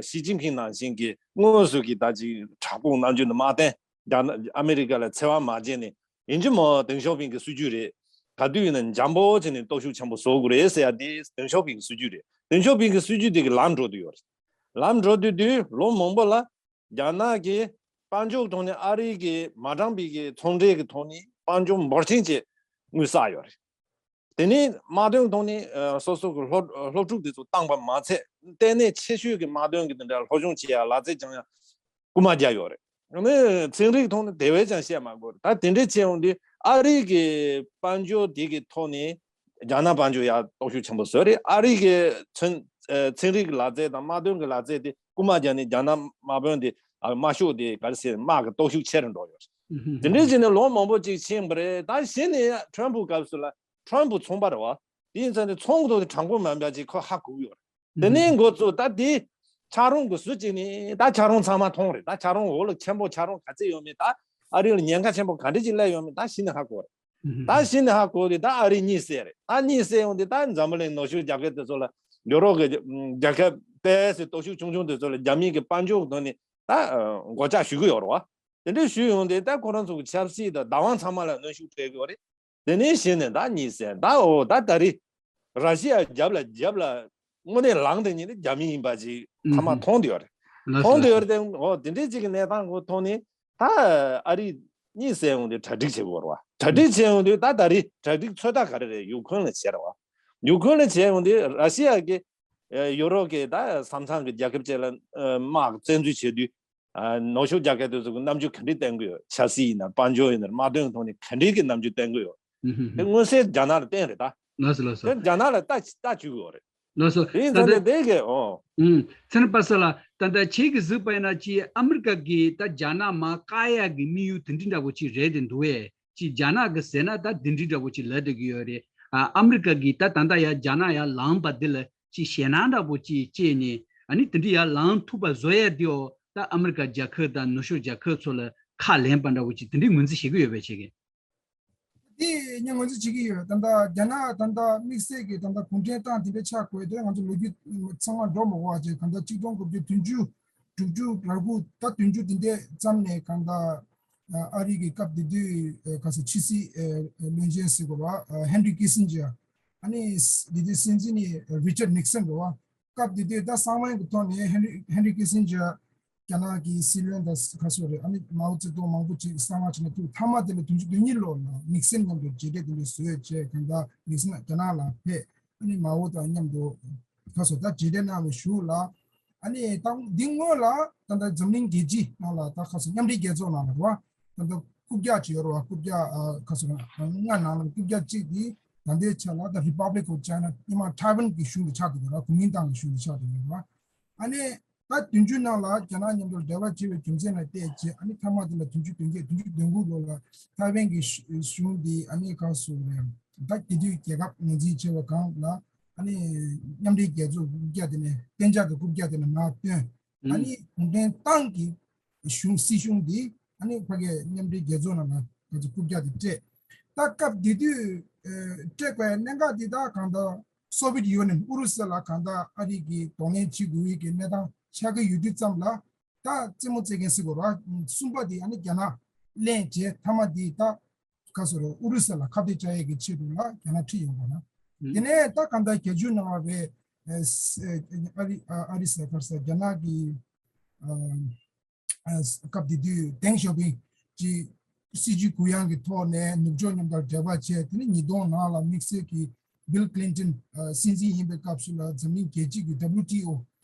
ཞི་ཅིན་ཕིང་ནང་བཞིན་གྱི་དངོས་སུ་གི་ད་ཅིག་དྲག་པོ་རྣམ་འགྱུར་དུ་མ་བསྟན། རྒྱ་ནག་ཨ་མི་རི་ཀ་ལ་འཚེ་བ་མ་བྱས་ནས་ཡིན་གྱི་མོ། ཏེང་ཞའོ་ཕིང་གི་སྲིད་ཇུས་རེད། ག་དུས་ཡིན་ན་འཇམ་པོ་བྱས་ནས་སྟོབས་ཤུགས་ཆེན་པོ་བཟོ་དགོས་རེད་ཟེར་ཡ་དེ་ཏེང་ཞའོ་ཕིང་གི་སྲིད་ཇུས་རེད། ཏེང་ཞའོ་ཕིང་གི་སྲིད་ཇུས་དེ་གི་ལམ་འགྲོ་དུ་ཡོད་རེད། ལམ་འགྲོ་དུས་དུས་ལོ་མང་པོ་ལ་རྒྱ་ནག་གི་དཔལ་འབྱོར་ཐོག་ནས་ཨ་རི་གི་མ་དྲང་པའི་གི་ཚོང་འབྲེལ་གི་ཐོག་ནས་དཔལ་འབྱོར་འབོར་ཆེན་ཅིག་དངུལ་བསགས་ཡོད་རེད། དེ་ནས་དམག་དོན་ཐོག་ནས་ཨ། སོ་སོ་གི་སློབ་སློབ་ཕྲུག་དེ་ཚོ་བཏང་པ་མ་ཚད་ལྟེ་གནས་ཆེ་ཤོས་ཀྱི་དམག་དོན་གྱི་དེ་འདྲ་སློབ་སྦྱོང་བྱེད་ཡ་ལག་རྩལ་སྦྱང་ཡ་རྐུ་མ་རྒྱག་ཡོད་རེད། ཨ་ནི་ཚན་རིག་ཐོག་ནས་དེ་བས་ཀྱང་བཤད་མ་དགོས་རེད། ད་དེ་འདྲ་བྱས་ཡོང་དུས་ཨ་རི་གི་དཔལ་འབྱོར་དེ་གི་ཐོག་ནས་རྒྱ་ནག་དཔལ་འབྱོར་ཡ་སྟོབས་ཤུགས་ཆེན་པོ་བཟོས་རེད། ཨ་རི་གི་ཚན་ཨ། ཚན་རིག་གི་ལག་རྩལ་དང་དམག་དོན་གྱི་ལག་རྩལ་དེ་རྐུ་མ་རྒྱག་ནས་རྒྱ་ནག་དམག་དཔོན་དེ་ཨ། དམག་ཤོག་དེ་ག་རེ་ཟེར་དམག་གི་སྟོབས་ཤུགས་ཆེ་རུ་འགྲོ་ཡོད་རེད། དེ་འདྲ་བྱས་ནས་ལོ་མང་པོ་ཅིག་ཕྱིན་པ་རེད། ད་གཞི་ནས་ཁྲོམ་ཕུ་སྐབས་སུ་ལ་ཁྲོམ་ཕུ་ཚོང་པ་རེད་བ། དེ་ཡིན་ཙང་དེ་ཚོང་གི་ཐོག་དེ་དྲང་པོ་མ་འབྱར་ཅིག་ཁོ་ཧ་གོ་གི་ཡོད་རེད། དེ་ནས་འགོ་བཙུགས་ད་དེ་ཆག་རུང་གི་སུ་གཅིག་ནས་ད་ཆག་རུང་ཚང་མ་མཐོང་རེད། ད་ཆག་རུང་འོག་ལ་ཆེན་པོ་ཆག་རུང་ག་ཚད་ཡོད་མེད་ད་ཨ་རི་ལ་ཉེན་ཁ་ཆེན་པོ་ག་འདྲ་ཅིག་སླེབས་ཡོད་མེད་ད་གཞི་ནས་ཧ་གོ་རེད། ད་གཞི་ནས་ཧ་གོ་དེ་ད་ཨ་རི་གཉིད་སད་རེད། ད་གཉིད་སད་ཡོང་དེ་ད་འཛམ་བུ་གླིང་ནུབ་ཕྱོགས་རྒྱལ་ཁབ་དེ་ཚོ་ལ་ཡོ་རོབ་ཀྱི་རྒྱལ་ཁབ་དཔེ་སྲིད་སྟོབས་ཤུགས་ཆུང་ཆུང་དེ་ཚོ་ལ་རྒྱ་མི་གི་དཔལ་འབྱོར་གི་ཐོག་ནས་ད་སྒོ་ལྕགས་གཞུ་གི་ཡོད་རེད་བ། དེ་འདྲ་གཞུ་ཡོང་དེ་ད་ཁོ་རང་ཚོ་གི་ཆབ་སྲིད་དང་བདག་དབང་ཚང་མ་ལ་གནོན་ཤུགས་སྤྲད་གི་ཡོད་རེད། དེ་ནས་གཞི་ནས་ད་གཉིད་སད་ད་འོ་ད་ད་རེད། ར་ཤི་ཡ་རྒྱབ་ལ་རྒྱབ་ལ་དངོས་གནས་ལངས་དེ་ཉིད་ནི་རྒྱ་མི་ཡིན་པ་ཅིག་ཐ་མ་མཐོང་དེ་ཡོད་རེད། མཐོང་དེ་ཡོད་རེད་དེ་འོ་དེ་འདྲའི་ཅིག་གི་གནས་སྟངས་ཁོ་མཐོང་ནས་ད་ཨ་རི་གཉིད་སད་ཡོང་དུས་གྲ་སྒྲིག་བྱེད་དགོས་རེད་བ། གྲ་སྒྲིག་བྱེད་ཡོང་དུས་ད་ད་རེད་གྲ་སྒྲིག་ཚོད་ལྟ་ག་རེ་རེད་ཡུ་ཁུན་ལ་བྱས་རེད་བ། ཡུ་ཁུན་ལ་བྱས་ཡོང་དུས་ར་ཤི་ཡ་གི་ཡོ་རོབ་ཀྱི་ད་ས་མཚམས་ཀྱི་རྒྱལ་ཁབ་བཅས་ལ་དམག་བཙན་འཛུལ་བྱེད་དུས། ནུབ་ཕྱོགས་རྒྱལ་ཁབ་དེ་ཚོ་གི་རྣམ་འགྱུར་ག་འདྲས་བསྟན་གི་ཡོད། ཆབ་སྲིད་ཡིན་ན་དཔལ་འབྱོར་ཡིན་ན་དམག་དོན་ཐོག་ནས་ག་འདྲས་ཀྱི་རྣམ་འགྱུར་བསྟན་གི་ཡོད། དེ་མངོན་གསལ་རྒྱ་ནག་ལ་བསྟན་རེད་ད། ལགས་སོ་ལགས་སོ། དེ་རྒྱ་ནག་ལ་ལྟ་ལྟ་བཅུག་གི་ཡོད་རེད། ལགས་སོ། དེ་ཡིན་ད་ཙང་ལྟ་དེ་དེ་གི་ཨོ། ཨུམ། ཚེ་རིང་པ་སངས་ལགས་ད་ལྟ་ཁྱེད་ཀྱིས་གཟིགས་པ་ཡིན་ན་ཅི་ཨ་མི་རི་ཀ་གིས་ད་རྒྱ་ནག་མར་བཀག་ཡག་གི་དམིགས་ཡུལ་དེ་འདྲ་འདྲ་པོ་ཅིག་རེད་དེ་འདུག་བས། ཅི་རྒྱ་ནག་གིས་ཟེར་ན་ད་དེ་འདྲ་འདྲ་པོ་ཅིག་ལབ་བསྡད་ཀྱི་ཡོད་རེད། ཨ་ཨ་མི་རི་ཀ་གིས་ད་ད་ལྟ་ཡ་རྒྱ་ནག་ཡར་ལངས་པ་འདི་ལ་ཅི་ཞེད་སྣང་འདྲ་པོ་ཅིག་སྐྱེས་ནས་ཨ་ནི་དེ་འདྲ་ཡར་ལངས་ཐུབ་པ་བཟོ་ཡ་དེའོ་ད་ཨ་མི་རི་ཀ་རྒྱལ་ཁབ་དང་ནུབ་ཕྱོགས་རྒྱལ་ཁབ་ཚོ་ལ་ཁ་ལེན་པ་འདྲ་པོ་ཅིག་དེ་འདྲའི་ངོས་འཛིན་བྱེད་ཀྱི་ཡོད་པས་ཁྱེད་ཀྱིས། དེ་ངས་ངོས་འཛིན་བྱེད་ཀྱི་ཡོད། ད་ལྟ་རྒྱ་ནག་ད་ལྟ་དམིགས་བསལ་གྱི་ད་ལྟ་གུང་ཁྲན་ཏང་དེ་འདྲ་ཆགས་དགོས་དེ་ང་ཚོ་ལོ་རྒྱུས་ཚང་མ་འགྲོ་མ་དགོས་པ་བྱས་ད་ལྟ་གཅིག་སྟོང་དགུ་བརྒྱ་བདུན་ཅུ་དྲུག་ཅུ་རེ་དགུ་ད་བདུན་ཅུ་དེ་འདྲའི་ཙམ་ནས་གང་ལྟར་ཨ་རི་གི་སྐབས་དེ་དུས་ག་ཚོད་ཕྱི་སྲིད་བློན་ཆེན་ཟེར་དགོས་པ་ཧེན་རི་ཀི་སིན་ཇར། ཨ་ནི་དེ་དུས་སྲིད་འཛིན་ནི་རི་ཅར་ནིག་སན་རེད་བ། སྐབས་དེ་དུས་ད་གསང་བའི་གི་ཐོག་ནས་ཧེན་རི་ཧེན་རི་ཀི་སིན་ཇར་རྒྱ་ནག་གི་སྲིད་བློན་དང་ག་ཚོད་རེད། ཨ་ནི་མའོ་ཙེ་ཏུང་མང་པོ་ཅིག་གསང་བ་བྱས་ནས་ཐུག་མཐའ་མ་དེ་ལ་བདུན་ཅུ་དོན་གཉིས་ལོ་ལ་ནིག་སན་མཉམ་དུ་མཇལ་འཕྲད་དེ་འདྲ་བཟོས་བྱས་གང་ལྟར་ནིག་སན་རྒྱ་ནག་ལ་ཕེབས། ཨ་ནི་མའོ་དང་མཉམ་དུ་ཁ་སོ་ད་བརྗེ་ལྡན་གནང་བའི་གཞུག་ལ། ཨ་ནི་ད་འདི་སྔོན་ལ་ད་ལྟ་འཛམ་གླིང་རྒྱལ་སྤྱི་ནང་ལ་ད་ཁ་སོ་མཉམ་འབྲེལ་རྒྱལ་ཚོགས་ནང་ལ་རེད་བ། ད་ལྟ་རྐུབ་བཀྱག་ཅིག་ཡོད་རེད་བ། རྐུབ་བཀྱག་ཁ་སོ་ལྔ་ནང་ལ་རྐུབ་བཀྱག་གཅིག་འདི་ད་ལྟའི་ཆ་ལ་ད་Republic of China སྔོན་མ་ཐའེ་ཝན་གྱི་གཞུང་དུ་ཆགས་འདུག་ར། གོ་མིན་ཏང་གི་གཞུང་དུ་ཆགས་འདུག་ར། ཨ་ནི། ད་བདུན་ཅུ་ནང་ལ་རྒྱ་ནག་མཉམ་དུ་འབྲེལ་བ་བྱས་པའི་རྒྱུ་མཚན་ལ་བལྟས་རྗེས་ཨ་ནི་མཐའ་མ་དེ་ལ་བདུན་ཅུ་དོན་བརྒྱད་བདུན་ཅུ་དོན་དགུ་ལོ་ལ་ཐའེ་ཝན་གྱི་གཞུང་འདི་ཨ་ནི་ཁ་སོ་རེད། ད་དེ་དུས་རྒྱལ་ཁབ་ངོས་འཛིན་བྱས་པ་གང་ལ་ཨ་ནི་མཉམ་འབྲེལ་རྒྱལ་ཚོགས་རྐུབ་བཀྱག་དེ་ནས་གཏན་འཇགས་ཀྱི་རྐུབ་བཀྱག་དེ་ནས་མར་བཏོན། ཨ་ནི་གུང་ཁྲན་ཏང་གི་གཞུང་སྲིད་གཞུང་འདི་ཨ་ནི་ཕ་གིའི་མཉམ་འབྲེལ་རྒྱལ་ཚོགས་ནང་ལ་ང་ཚོ་རྐུབ་བཀྱག་དེ་སྤྲད། ད་སྐབས་དེ་དུས་སྤྲད་པའི་གནད་འགག་འདི་ད་གང་ལྟར་སོ་བི་ཡེཊ་ཡུ་ནི་ཡན་ཨུ་རུ་སུ་ལ་གང་ལྟར་ཨ་རི་གིས་གདོང་ལེན་བྱེད་དགོས་ཀྱི་གནས་སྟངས་ཆགས་ཀྱི་ཡོད་དུས་ཙམ་ལ་ད་རྩེད་མོ་རྩེ་མཁན་ཟེར་དགོས་ར་གསུམ་པ་དེ་ཨ་ནི་རྒྱ་ནག་ལེན་བྱས་མཐའ་མ་དེ་ད། ཁ་སོ་རེ་ཨུ་རུ་སུ་ལ་ཁ་གཏད་བཅག་ཡས་ཀྱི་ཆེད་དུ་ལ་རྒྱ་ནག་ཁྲིད་ཡོང་བ་ན། དེ་ནས་ད་གང་ལྟར་རྒྱལ་བརྒྱུད་ནང་ལ་རེད། ཨ་རི་ཨ་རི་ཟེར་གར་ཟེར་རྒྱ་ནག་གི་ཨ་སྐབས་དེ་དུས་ཏེང་ཞའོ་ཕིང་གི་སྲིད་ཇུས་གུ་ཡངས་ཀྱི་ཐོག་ནས་ནུབ་ཕྱོགས་མཉམ་དུ་འབྲེལ་བ་བྱས། དེ་ནས་ཉིས་སྟོང་ནང་ལ་དམིགས་བསལ་གྱི་བྷིལ་ཀླིན་ཏོན་སྲིད་འཛིན་ཡིན་པའི་སྐབས་སུ་ལ་འཛམ་གླིང་རྒྱལ་སྤྱི་གི་W T O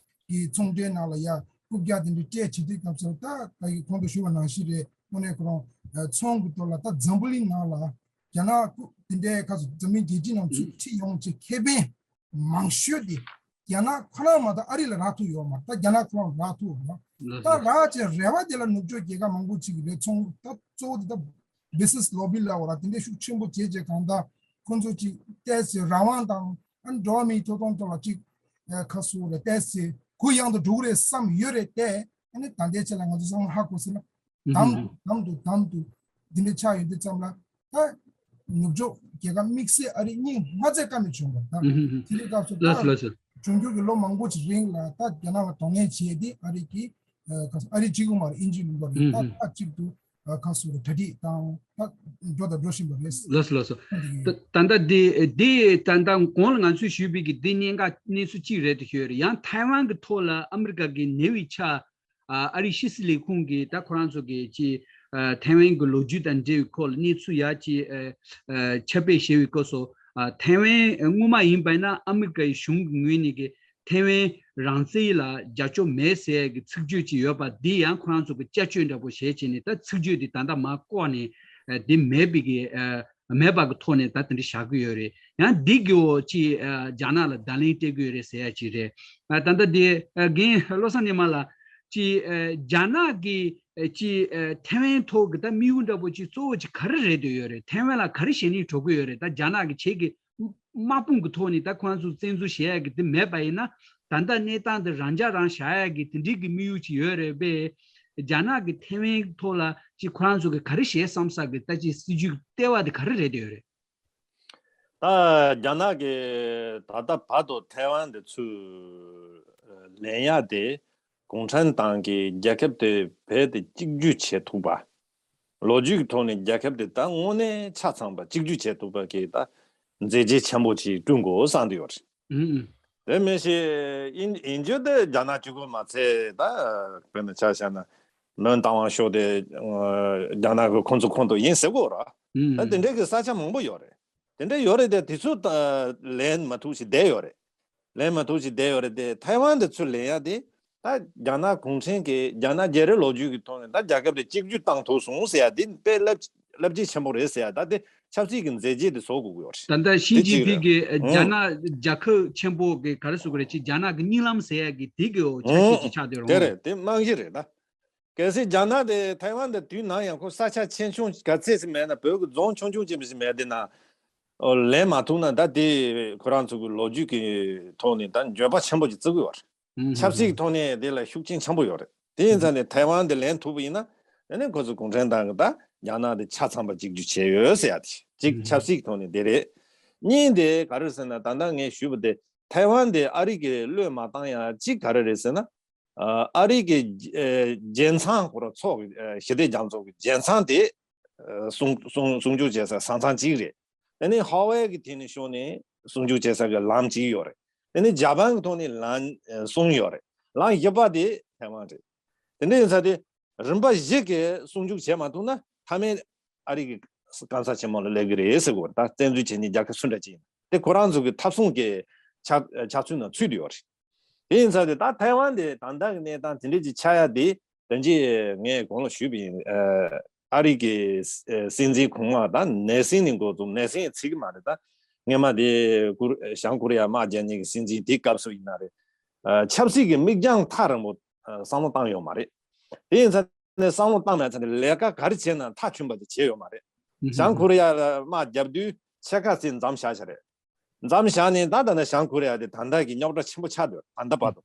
གི་ཚོང་འབྲེལ་ནང་ལ་ཡ་རྐུབ་བཀྱག་དེ་འདྲ་སྤྲད་བྱེད་དུས་སྐབས་སུ་ད་ད་གི་གོང་དུ་ཞུ་བ་ནང་བཞིན་རེད། དངོས་གནས་ཁོ་རང་ཚོང་གི་ཐོག་ལ་ད་འཛམ་བུ་གླིང་ནང་ལ་རྒྱ་ནག་དེ་འདྲའི་ཁ་སོ་འཛམ་གླིང་རྒྱལ་སྤྱི་རྣམས་ཚུར་ཁྲིད་ཡོང་ཆེད་ཁེ་ཕན་མང་ཤོས་དེ་རྒྱ་ནག་ཁོ་རང་མ་གཏོགས་ཨ་རི་ལ་རག་ཐུབ་ཡོད་མ་རེད། ད་རྒྱ་ནག་ཁོ་རང་རག་ཐུབ་ཡོད་མ་རེད། ད་རག་ཆེད་རེ་བ་དེ་ལ་ནུབ་ཕྱོགས་རྒྱལ་ཁབ་མང་པོ་ཅིག་གི་རེད། ཚོང་ད་གཙོ་བོ་དེ་ད་བྷི་སི་ནེ་སི་ལོ་བི་ལབ་དགོས་ར། དེ་འདྲའི་ཤུགས་ཆེན་པོ་བྱས་བྱས་གང་ལྟར་ཁོ་ཚོ་ཅིག་ཏོག་ཙམ་རང་དབང་དང་ཨ་འགྲོ་བ་མིའི་ཐོབ་ཐང་ཐོག་ལ་ཅིག་ཁ་གསོ་རེད། ཏོག་ཙམ་གུ་ཡངས་དུ་འགྲོ་གི་རེད་བསམ་ཡོད་རེད་དེ། ཨ་ནི་ད་ལྟའི་ཆ་ལ་ང་ཚོ་བསམ་བློ་ཧ་གོ་སྲིད་ན། དམ་དུ་དམ་དུ་དམ་དུ་འདི་འདྲ་ཆགས་ཡོད་དུས་ཙམ་ལ་ད་ནུབ་ཕྱོགས་རྒྱལ་ཁབ་དམིགས་བསལ་ཨ་རི་གཉིས་མ་ཚད་བཀའ་མོལ་བྱུང་བ་དང་། དེ་རིང་སྐབས་སུ་ལགས་སོ་ད་ལགས་སོ། འབྱུང་འགྱུར་གྱི་ལོ་མང་པོ་ཞིག་རིང་ལ་ད་རྒྱ་ནག་ལ་གདོང་ལེན་བྱས་ཏེ་ཨ་རི་གི་ཨ་ཨ་རི་གཅིག་པུ་མ་རེད། དབྱིན་ཇི་ལུང་པ་རེད། ད་ད་གཅིག་ཏུ་ཁ་སོ་རེ་གྲ་སྒྲིག་དང་ད་འགྲོ་དང་འགྲོ་བཞིན་པ་རེད། ལགས་སོ་ལགས་སོ། ད་ད་ལྟ་འདི་འདི་ད་ལྟ་གོང་ལ་ང་ཚོས་ཞུས་པའི་གི་འདི་གནད་འགག་གནས་ཚུལ་གཅིག་རེད་དུ་ཤོད་རེད། ཡང་ཐའེ་ཝན་གི་ཐོག་ལ་ཨ་མི་རི་ཀ་གི་ཉེ་བའི་ཆར། ཨ་ཨ་རིའི་ཕྱི་སྲིད་ལས་ཁུངས་ཀྱིས་ད་ཁོ་རང་ཚོ་གི་ཅི་ཨ་ཐའེ་ཝན་གྱི་ལོ་རྒྱུས་དང་འབྲེལ་བའི་སྐོར་ལ་གནས་ཚུལ་ཡག་ཅིག་ཨ་ཨ་ཁྱབ་སྤེལ་བྱས་པའི་སྐབས་སུ། ཨ་ཐའེ་ཝན་སྔོན་མ་ཡིན་པ་ཡིན་ན་ཨ་མི་རི་ཀའི་གཞུང་གི་ངོས་ནས་ཀྱི་ཐའེ་ཝན་རང་བཙན་ལ་རྒྱབ་སྐྱོར་མེད་ཟེར་ཡག་གི་ཚིག་བརྗོད་ཅིག་ཡོད་པ་འདི་ཡང་ཁོ་རང་ཚོ་གི་སྐྱབས་བཅོལ་འདྲ་པོ་བྱས་བྱས་ནས་ད་ཚིག་བརྗོད་འདི་ད་ལྟ་མར་བཀོག་ནས་ཨ་འདི་མེད་པའི་གི་ཨ། མེད་པ་གི་ཐོག་ནས་ད་དེ་འདྲ་བཞག་གི་ཡོད་རེད། ཡང་འདི་གི་འོག་ཅིག་ཨ་རྒྱ་ནག་ལ་བརྡ་ལན་སྤྲད་གི་ཡོད་རེད་ཟེར་ཡ་ཅིག་རེད། ཨ་ད་ལྟ་དེ་ཨ་རྒན་བློ་བཟང་ཉི་མ་ལགས་ཅིག་ཨ་རྒྱ་ནག་གི་ཨ་ཅིག་ཨ་ཐའེ་ཝན་ཐོག་གི་ད་དམིགས་ཡུལ་འདྲ་པོ་ཅིག་གཙོ་བོ་ཅིག་ག་རེ་རེད་འདོད་ཡོད་རེད། ཐའེ་ཝན་ལ་ག་རེ་བྱེད་སྙིང་བྲོ་གི་ཡོད་རེད། ད་རྒྱ་ནག་གི་ཆེད་ཀྱི་དམག་དཔུང་གི་ཐོག་ནས་ད་ཁོང་ཚོ་བཙན་འཛུལ་བྱེད་ཡ་གི་དེ་མེད་པ་ཡིན་ན་ད་ལྟ་གནས་སྟངས་དེ་རང་འཇགས་རང་བཞག་ཡ་གི་དེ་འདྲའི་གི་དམིགས་ཡུལ་ཅིག་ཡོད་རེད་པས། རྒྱ་ནག་གི་ཐའེ་ཝན་ཐོག་ལ་ཅིག་ཁོ་རང་ཚོ་གི་ག་རེ་བྱེད་བསམ་ས་གི་ད་ཅིག་སྲིད་ཇུས་ལྟེ་བ་དེ་ག་རེ་རེད་ཡོད་རེད། ད་རྒྱ་ནག་གི་ད་ལྟ་བར་དུ་ཐའེ་ཝན་དེ་ཚུར་ལེན་ཡག་དེ་གུང་ཁྲན་ཏང་གི་རྒྱལ་ཁབ་དེ་རྦད་དེ་གཅིག་གྱུར་བྱེད་ཐུབ་པ། ལོ་རྒྱུས་ཀྱི་ཐོག་ནས་རྒྱལ་ཁབ་དེ་ད་དངོས་གནས་ཆ་ཚང་པ་གཅིག་གྱུར་བྱེད་ཐུབ་པ་གི་ད་མཛད་རྗེས་ཆེན་པོ་ཅིག་བསྐྲུན་དགོས་བསམ་གྱི་ཡོད་རེད། ཨུ་ཨུ། དེ་མིན་ཞིག་ཡིན་ཡིན་རྒྱུ་དེ་རྒྱ་ནག་གཅིག་པུ་མ་ཚད་ད་དཔེར་ན་ཆ་བཞག་ན་མོན་རྟ་དབང་ཤོག་དེ་རྒྱ་ནག་གི་ཁོང་ཚོ་ཁོང་དུ་ཡིན་ཟེར་གོ་ར། ད་དེ་འདྲའི་གི་ས་ཆ་མང་པོ་ཡོད་རེད། དེ་འདྲ་ཡོད་རེད་དེ་དེ་ཚོ་ད་ལེན་མ་ཐུབ་ཞིག་བསྡད་ཡོད་རེད། ལེན་མ་ཐུབ་ཞིག་བསྡད་ཡོད་རེད་དེ་ཐའེ་ཝན་དེ་ཚུར་ལེན་ཡ་དེ་ད་རྒྱ་ནག་གུང་ཁྲན་གྱི་རྒྱ་ནག་རྒྱལ་རབས་ལོ་རྒྱུས་ཀྱི་ཐོག་ནས་ད་རྒྱལ་ཁབ་དེ་གཅིག་གྱུར་བཏང་ཐུབ་སོང་ཟེར་ཡ་དེ་དཔེ་རླབས་རླབས་ཆེན་ཆེན་པོ་རེད་ཟེར་ཡ་ད་དེ་ཆབ་སྲིད་ཀྱི་མཛད་རྗེས་དེ་བཟོ་དགོས་ཀྱི་ཡོད་རེད། ད་ལྟ་ཞི་དེ་ཅིན་གཅིག་ཕིང་རེད། གིས་རྒྱ་ཨང་། ནག་རྒྱལ་ཁབ་ཆེན་པོ་གི་ག་རེ་ཟེར་དགོས་རེད། ཅིག་རྒྱ་ནག་གི་གཉིད་ལམ་ཟེར་ཡ་གི་དེ་གི་འོ་ཆ་ཤས་ཅིག་ཆགས་བསྡད་རུང་། དེ་རེད་དེ་རྨང་གཞི་རེད་ད། གལ་སྲིད་རྒྱ་ནག་དེ་ཐའེ་ཝན་དེ་དུས་ནམ་ཡང་ཁོ་ས་ཆ་ཆེ་ཆུང་ག་ཚད་ཅིག་མེད་ན་བོད་ཀྱི་རྫོང་ཆུང་ཆུང་ཅིག་མི་ཞིག་མེད་དེ་ན། ཨོ་ལེན་མ་ཐུབ་ན་ད་དེ་ཁོ་རང་ཚོ་གི་ལོ་རྒྱུས་ཀྱི་ཐོག་ནས་ད་འགྱོད་པ་ཆེན་པོ་ཅིག་བརྩི་གི་ཡོད་རེད། ཆབ་སྲིད་ཀྱི་ཐོག་ནས་དེ་ལ་ཤུགས་རྐྱེན་ཆེན་པོ་ཡོད་རེད། དེ་ཡིན་ཙང་ནས་ཐའེ་ཝན་དེ་ལེན་ཐུབ་པ་ཡིན་ན་དེ་ནས་ཁོ་ཚོ་གུང་ཁྲན་ཏང་གི་ད་རྒྱ་ནག་དེ་ཆ་ཚང་པ་གཅིག་གྱུར་བྱས་ཡོད་ཟེར་ཡ་དེ་གཅིག་ཆབ་སྲིད་ཀྱི་ཐོག་ནས་དེ་རེད། གཉིས་དེ་ག་རེ་ཟེར་ན་ད་ལྟ་ངས་ཞུས་པ་དེ་ཐའེ་ཝན་དེ་ཨ་རི་གི་བློས་མ་བཏང་ཡ་གཅིག་ག་རེ་རེད་ཟེར་ན། ཨ་རི་གི་རྒྱལ་ཚང་ཁོ་ར་ཚོགས་ཞི་བདེ་རྒྱ་མཚོ་གི་རྒྱལ་ཚང་དེ་སྲུང་སྲུང་སྲུང་སྐྱོབ་བྱེད་ས་ས་མཚམས་གཅིག་རེད། དེ་ནས་ཧ་ཝའི་གི་དེ་ནས་ཕྱོགས་ནས་སྲུང་སྐྱོབ་བྱེད་ས་གི་ལམ་གཅིག་ཡོད་རེད། དེ་ནས་ཇ་པན་གི་ཐོག་ནས་ལམ་གསུམ་ཡོད་རེད། ལམ་བཞི་པ་དེ་ཐའེ་ཝན་རེད། དེ་འདྲ་ཡིན་ཙང་དེ་རིམ་པ་བཞི་གི་སྲུང་སྐྱོབ་བྱེད་མ་ཐུབ་ན་མཐའ་མའི་ཨ་རི་གི་སྐམ་ས་ཆེན་མོ་ལ་སླེབས་གི་རེད་ཟེར་གོ། ད་བཙན་འཛུལ་བྱེད་མཁན་རྒྱལ་ཁབ་སུ་འདྲ་ཅིག་ཡིན་དེ་ཁོ་རང་ཚོ་གི་ཐབས་སྲུང་གི་ཆབ་ཆབ་སྲིད་ནང་ཚུད་དེ་ཡོད་རེད། དེ་ཡིན་ཙང་དེ་ད་ཐའེ་ཝན་དེ་ད་ལྟ་གི་གནས་སྟངས་དེ་འདྲ་ཅིག་ཆགས་ཡ་དེ་ད་ཅི་ངས་གོང་ལ་ཞུས་པ་ཡིན། ཨ་རི་གི་སྲིད་འཛིན་གོང་མ་ད་ནེག་སིན་ནས་འགོ་བཙུགས། ནེག་སིན་ཡང་ཚིག་གི་མ་རེད། ད་སྔས་མ་དེ་ཀུ་བྱང་ཀོ་རི་ཡ་དམག་རྒྱག་མཁན་གྱི་སྲིད་འཛིན་དེའི་སྐབས་སུ་ཡིན་ན་རེད། ཆབ་སྲིད་ཀྱི་མིག་རྒྱང་ཐག་རིང་པོ་བསམ་བློ་བཏང་ཡོད་མ་རེད། དེ་ཡིན་ཙང་ནས་བསམ་བློ་བཏང་མེད་ཙང་ནས་ལས་ཀ་ག་རེ་བྱས་ན་མཐའ་ཆུན་པ་དེ་བྱས་ཡོད་མ་རེད། བྱང་ཀོ་རི་ཡ་ལ་དམག་བརྒྱབ་དུས་ཕྱེད་ཀ་ཙམ་མཚམས་བཞག་བཞག་རེད། མཚམས་བཞག་ནས་ད་ད་ནས་བྱང་ཀོ་རི་ཡ་དེ་ད་ལྟ་གི་རྙོག་དྲ་ཆེན་པོ་ཆགས་འདུག་ད་ལྟ་བར་དུ།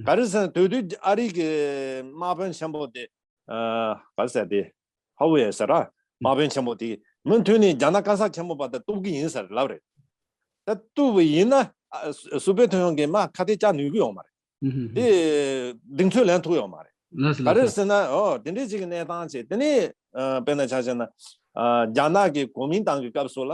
ག་རེ་ཟེར་ན་དེ་དུས་ཨ་རི་གི་དམག་དཔོན་ཆེན་པོ་དེ་ག་རེ་ཟེར་དེ་ཧ་ཝེ་ཟེར་ར་དམག་དཔོན་ཆེན་པོ་དེ་མུ་མཐུད་ནས་རྒྱ་ནག་སྐམ་ས་ཆེན་པོ་བར་དུ་གཏུག་གི་ཡིན་ཟེར་ལབ་རེད། ད་གཏུག་པ་ཡིན་ན་སུ་པའི་ཐོན་ཡོང་གི་དམག་ཁ་གཏད་བཅག་ནུས་ཀྱི་ཡོད་མ་རེད། དེ་གདེང་ཚོད་ལེན་ཐུབ་ཡོད་མ་རེད། ག་རེ་ཟེར་ན་ཨོ་དེ་འདྲའི་ཅིག་གི་གནས་སྟངས་ཅིག་དེ་ནས་དཔེར་ན་ཆ་བཞག་ན་ ཨ་རྒྱ་ནག་གི་གོ་མིན་ཏང་གི་སྐབས་སུ་ལ་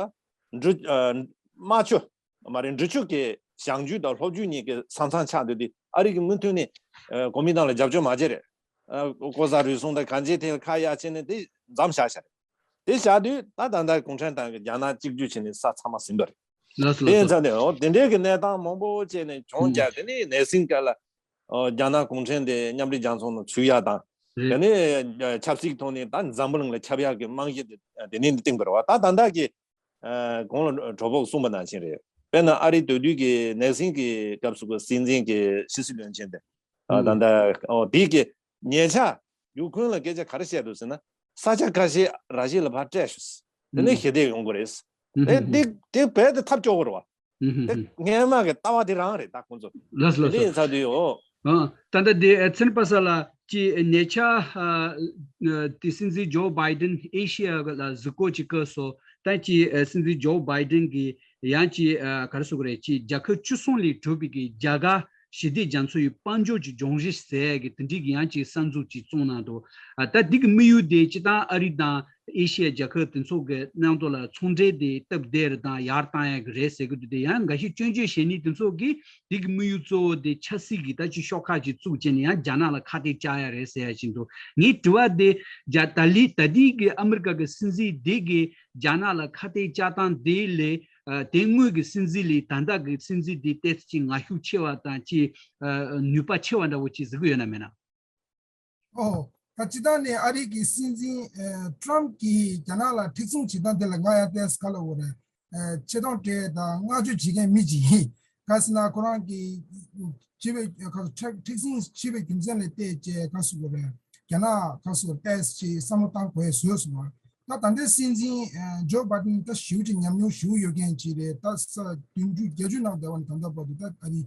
འབྲུ་ཨ་རྨ་ཆུ་མ་རེད། འབྲི་ཆུ་གི་བྱང་རྒྱུད་དང་ལྷོ་རྒྱུད་གཉིས་ཀྱི་ས་མཚམས་ཆགས་འདུག་དེ། ཨ་རི་གི་མུ་མཐུད་ནས་ཨ་གོ་མིན་ཏང་ལ་རྒྱབ་སྐྱོར་མ་བྱས་རེད། ཨ་ལྐོག་ཟ་རུལ་སུངས་དང་གང་ཅིའི་ཐད་ཁ་ཡ་བྱས་ནས་དེ་མཚམས་བཞག་བཞག་རེད། དེ་བཞག་དུས་ད་ད་ལྟ་གུང་ཁྲན་ཏང་གི་རྒྱ་ནག་གཅིག་གྱུར་བྱས་ནས་ས་ཚང་མ་ཟིན་པ་རེད། ལགས་སོ། དེ་ཡིན་ལགས་སོ། ཙང་དེ་འོ་དེ་འདྲའི་གི་གནས་སྟངས་མང་པོ་བྱས་ནས་བྱུང་ཨུ། རྒྱ་དེ་ནས་ནེ་སིང་སྐབས་ལ་ཨོ་རྒྱ་ནག་གུང་ཁྲན་དེ་མཉམ་འབྲེལ་རྒྱལ་ཚོགས་ནང་ཚུད་ཡག་དང་། དེ་རེད། ནས་ཆབ་སྲིད་ཐོག་ནས་ད་འཛམ་བུ་གླིང་ལ་ཁྱབ་ཡག་གི་རྨང་གཞི་དེ་དེ་ནས་བཏིང་པ་རེད་བ། ད་ད་ལྟ་གི་ཨ་གོང་ལ་གྲོགས་པོ་གསུངས་པ་ནང་བཞིན་རེད། དཔེར་ན་ཨ་རིའི་དེ་དུས་ཀྱི་ནེ་སིང་གི་སྐབས་སུ་གི་སྲིད་འཛིན་གྱི་ཕྱི་སྲིད་བློན་ཆེན་དེ་ཨ་ད་ཨུ། ལྟ་ཨོ་དེ་གི་ཉེ་ཆར་ཡུ་ཁུན་ལ་སྐད་ཆ་ག་རེ་བཤད་འདུག་ཟེར་ན། ས་ཆ་ཁ་ཤས་ར་ཤི་ཡ་ལ་ཕར་སྤྲད་ཤོག་ཟེར། དེ་ནས་ཨུ། ཞི་བདེ་ཡོང་གི་རེད་ཟེར། ཨུ། དེ་དེ་དེ་རྦད་དེ་ཐབས་སྐྱོ་བོ་རེད་བ། ཨུ། དེ་སྔན་མ་གི་ལྟ་བ་དེ་རང་རེད་ད་ཁོང་ཚོ། ལགས་སོ། དེ་ལགས་འདྲ་ཡིན་ས་སོ། དུས་ཨོ། ཨ་ད་ལྟ་དེ་ཨ་ཚན་པ་ས་ལ་ཅི་ཉེ་ཆར་ཨ་དེ་སྲིད་འཛིན་ཇོ་བྷའི་ཌེན་ཨེ་ཤི་ཡ་ལ་གཟིགས་སྐོར་ཅིག་བཀོད་སོང་། ད་ཅི་ཨ་སྲིད་འཛིན་ཇོ་བྷའི་ཌེན་གྱིས་ཡང་ཅི་ཨ་ག་རེ་ཟེར་དགོས་རེད། ཅི་རྒྱལ་ཁབ་བཅུ་གསུམ་ལས་གྲུབ་པའི་གི་རྒྱ་གར་ཞི་བདེ་རྒྱ་མཚོ་ཡི་དཔལ་འབྱོར་གྱི་ལྗོངས་གཞི་ཟེར་ཡ་གི་དེ་འདྲའི་གི་ཡང་ཅིག་གསར་འཛུགས་ཅིག་བཙུགས་གནང་འདུག་ཨ་ད་འདི་གི་དམིགས་ཡུལ་དེ་སྤྱིར་བཏང་ཨ་རི་དང་ཨེ་ཤི་ཡའི་རྒྱལ་ཁབ་དེ་ཚོ་གི་མཉམ་དུ་ལ་ཚོང་འབྲེལ་དེ་སྟབས་བདེ་རུ་དང་ཡར་བཏང་ཡ་གི་རེད་ཟེར་གི་འདུག་དེ་ཡང་འགའ་ཤས་སྐྱོན་བརྗོད་བྱེད་ནི་དེ་ཚོ་གིས་འདི་གི་དམིགས་ཡུལ་གཙོ་བོ་དེ་ཆབ་སྲིད་ཀྱི་ད་ཅི་ཤོག་ཁག་ཅིག་བཙུགས་བྱས་ནས་ཡང་རྒྱ་ནག་ལ་ཁ་གཏད་བཅག་ཡ་རེད་ཟེར་ཡ་ཅིག་འདུག་ངའི་དྲི་བ་དེ་རྒྱ་ད་ལི་ད་ལྟའི་གི་ཨ་མི་རི་ཀ་གི་སྲིད་འཛིན་དེ་གིས་རྒྱ་ནག་ལ་ཁ་གཏད་བཅག་སྟངས་དེ་ལས། ཨ་དེ་སྔོན་གྱི་སྲིད་འཛིན་ལས་ད་ལྟ་གི་སྲིད་འཛིན་དེ་ཏོག་ཙམ་ཅིག་ངར་ཤུགས་ཆེ་བ་དང་ཅིག་ཨ་ནུས་པ་ཆེ་བ་འདྲ་བོ་ཅིག་གཟིགས་ཀྱི་ཡོད་ན་མེད་ན། ཨོ། ད་སྤྱིར་བཏང་ནས་ཨ་རི་གི་སྲིད་འཛིན་ཨ་ཏྲམ་གྱིས་རྒྱ་ནག་ལ་མཁྲེགས་བཟུང་བྱེད་སྟངས་དེ་ལ་ང་ཡང་ཏོག་ཙམ་ག་ལབ་དགོས་རེད། ཨ་ཆེ་མཐོང་སྤྲད་དང་བསྔགས་བརྗོད་བྱེད་མཁན་མི་ཅིག་ཡིན། ག་ཟེར་ན་ཁོ་རང་གི་བྱས་པའི་ཁ་མཁྲེགས་མཁྲེགས་བཟུང་བྱས་པའི་རྒྱུ་མཚན་ལ་བལྟས་བྱས་ག་ཟེར་དགོས་རེད། རྒྱ་ནག་ག་ཟེར་ཏོག་ཙམ་ཅིག་བསམ་བློ་བཏང་དགོས་བཟོས་སོང་བ། ད་ད་ལྟའི་སྲིད་འཛིན་ཨ་ཇོ་བྷའི་ཌེན་ད་ཞེ་པོ་ཅིག་ཉམས་མྱོང་ཞེ་པོ་ཡོད་མཁན་ཅིག་རེད། ད་ས་བདུན་ཅུ་བརྒྱད་ཅུ་ནང་བསྡད་པ་ནས་ད་ལྟ་བར་དུ་ད་ཨ་རི་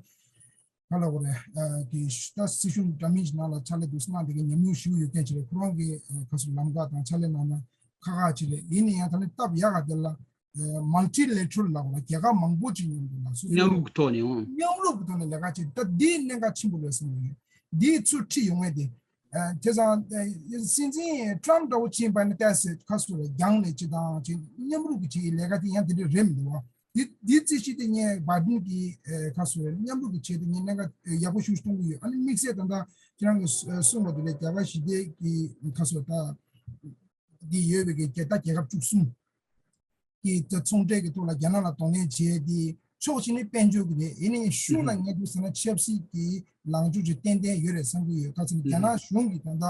ག་ལབ་དགོས་རེད། ཨ་གི་ད་སྲིད་གཞུང་འདྲ་མིན་ཞིག་ནང་ལ་ཕྱག་ལས་འདུག་སེ་གནང་བསྡད་མཁན་ཉམས་མྱོང་ཞེ་པོ་ཡོད་མཁན་ཅིག་རེད། ཁོ་རང་གི་ཨ་ག་ཟེར་ལམ་ཁ་དང་ཕྱག་ལས་གནང་ན་ཁག་ཁག་ཅིག་རེད། ཡིན་ན་ཡང་ད་ནི་སྟབས་ཡག་ག་དེ་ལ་ཨ་མལ་ཊི་ལེ་ཊ་རལ་ལབ་དགོས་རེད། རྒྱལ་ཁབ་མང་པོ་ཅིག་མཉམ་དུ་ལ་སོ་མཉམ་རུབ་ཀྱི་ཐོག་ནས་ཨང་། མཉམ་རུབ་ཀྱི་ཐོག་ནས་ལས་ཀ་བྱེད། ད་འདི་གནད་འགག་ཆེན་པོ་རེད་བསམ་གྱི་ཡོད། འདི་ཚུར་ཁྲིད་ཡོང་ཡས་དེ། ཨ་བྱས་ཙང་ཨ་སྲིད་འཛིན་ཏྲམ་འདྲ་བོ་ཕྱིན་པ་ནི་ཏོག་ཙམ་ཁ་སོ་རེ་རྒྱང་ནས་ཅི་དང་ཅི་མཉམ་རུབ་ཀྱི་བྱེད་ཡས་ལས་ཀ་དེ་ཡང་དེ་འདྲ་རེད་མི་འདུག་བ། འདི་འདི་རྩིས་གཞི་དེ་ངས་བྷའི་ཌེན་གྱི་ཨ་ཁ་སོ་རེ་མཉམ་རུབ་ཀྱི་བྱེད་དེ་ངས་གནད་འགག་ཡག་པོ་ཞིག་མཐོང་གི་ཡོད། ཨ་ནི་དམིགས་བསལ་ད་ལྟ་ཁྱེད་རང་གིས་གསུངས་པ་དེ་ལས་རྒྱ་གར་ཞི་བདེ་གི་ཁ་སོ་ད། འདི་ཡོད་པའི་གི་རྒྱལ་ད་རྒྱལ་ཁབ་བཅུ་གསུམ་གྱི་ཚོང་འབྲེལ་གྱི་ཐོག་ལ་རྒྱ་ནག་ལ་གདོང་ལེན་བྱས་ཏེ་ཕྱོགས་གཅིག་ནས་དཔལ་འབྱོར་གྱི་རེད། ཡིན་ནའི་ཤུགས་ལ་ངེས་འདུག་ཟེར་ན་ཆབ་སྲིད་ཀྱི་ལངས་ཕྱོགས་ཅིག་ཏན་ཏན་ཡོད་རེད་བསམ་གྱི་ཡོད། ག་ཚོད་ན་རྒྱ་ནག་གཞུང་གིས་ད་ལྟ་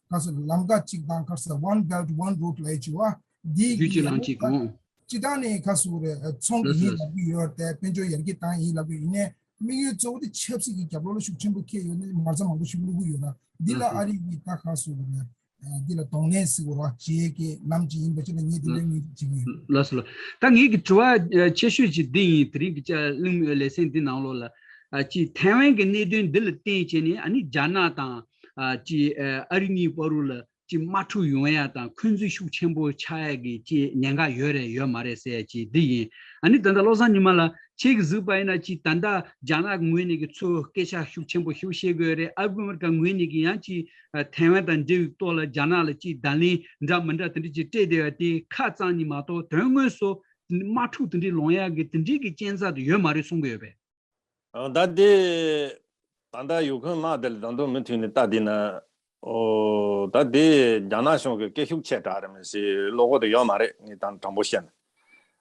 ག་ཚོད་ལམ་ཁ་གཅིག་དང་ག་ཚོད་One Belt One Road ལབ་ཡས་ཅིག་བ་འདི་རྒྱུད་གཅིག་ལམ་གཅིག་གོང་སྤྱི་བཏང་ནས་ག་ཚོད་རེད། ཚོང་གི་ཡིན་ལབ་ཀྱི་ཡོད་རེད། དཔལ་འབྱོར་ཡར་རྒྱས་བཏང་ཡིན་ལབ་ཀྱི་ཡིན་ནའི་དམིགས་ཡུལ་གཙོ་བོ་དེ་ཆབ་སྲིད་ཀྱི་རྒྱབ་ལོགས་ལ་ཤུགས་ཆེན་པོ་འཁྱེར་ཡོད་ནས་མ་རྩ་མང་པོ་ཞིག་བླུག་གི་ཡོད་ལ་འདི་ལ་ཨ་རི་གིས་ད་ག་ཚོད་རེད། འདི་ལ་གདོང་ལེན་ཟེར་བ་ར་བྱེད་ཀྱི་ལམ་ཅིག་ཡིན་པ་ཅིག་ལ་ངས་དེ་འདྲའི་ངོས་འཛིན་བྱེད་ཀྱི་ཡོད། ལགས་སོ་ལགས། ད་ངེད་ཀྱི་དྲི་བ་ཆེ་ཤོས་ཅིག་འདི་ཡིན། དེ་རིང་གི་གླེང་མོལ་ལེ་ཚན་འདི་ནང་ལོགས་ལ་ཅིག་ཐའེ་ཝན་གྱི་གནད་དོན་འདི་ལ་བརྟེན་བྱས་ནས་ཨ་ནི་རྒྱ་ནག་དང་ཅིག་ཨ་རི་གཉིས་བར་དུ་ལ་ཅིག་དམག་འཁྲུག་ཡོང་ཡ་དང་འཁོན་འཛིན་ཤུགས་ཆེན་པོ་ཆགས་ཡ་གི་ཅིག་ཉེན་ཁ་ཡོད་རེད་ཡོད་མ་རེད་ཟེར་ཡ་ཅིག་འདི་ཡིན། ཨ་ནི་ད་ལྟ་བློ་བཟང་ཉི་མ་ལགས། ཁྱེད་ཀྱིས་གཟིགས་པ་ཡིན་ན་ཅིག་ད་ལྟ་རྒྱ་ནག་གི་ངོས་ནས་ཀྱི་ཚུར་སྐད་ཆ་ཤུགས་ཆེན་པོ་ཞིག་བཤད་དགོས་རེད། ཨ་རི་ཨ་མི་རི་ཀ་ངོས་ནས་ཀྱི་ཡང་ཅིག་ཐའེ་ཝན་དང་འབྲེལ་བའི་ཐོག་ལ་རྒྱ་ནག་ལ་ཅིག་བརྡ་ལན་འདྲ་མི་འདྲ་དེ་འདྲ་ཅིག་སྤྲད་བསྡད་པ་དེ་ཁ་གཙང་ནི་མ་གཏོགས་དོན་དངོས་སུ་དམག་འཁྲུག་དེ་འདྲའི་ལོང་ཡག་གི་དེ་འདྲའི་གི་རྐྱེན་རྩ་དེ་ཡོད་མ་རེད་གསུང་གི་ཡོད་པས། ཨ་ད་དེ་ད་ལྟ་ཡུ་ཁུན་དམག་དེ་ལ་ད་དུང་མུ་མཐུད་ནས་ལྟ་བསྡད་ན། ཨོ་ད་དེ་རྒྱ་ནག་གཞུང་གི་སྐད་ཤུགས་ཆེ་དྲགས་རེད་མི་ཤེས་བློ་ཁོག་དེ་ཡོད་མ་རེད། ངས་ད་དྲང་པོ་བཤད་ན།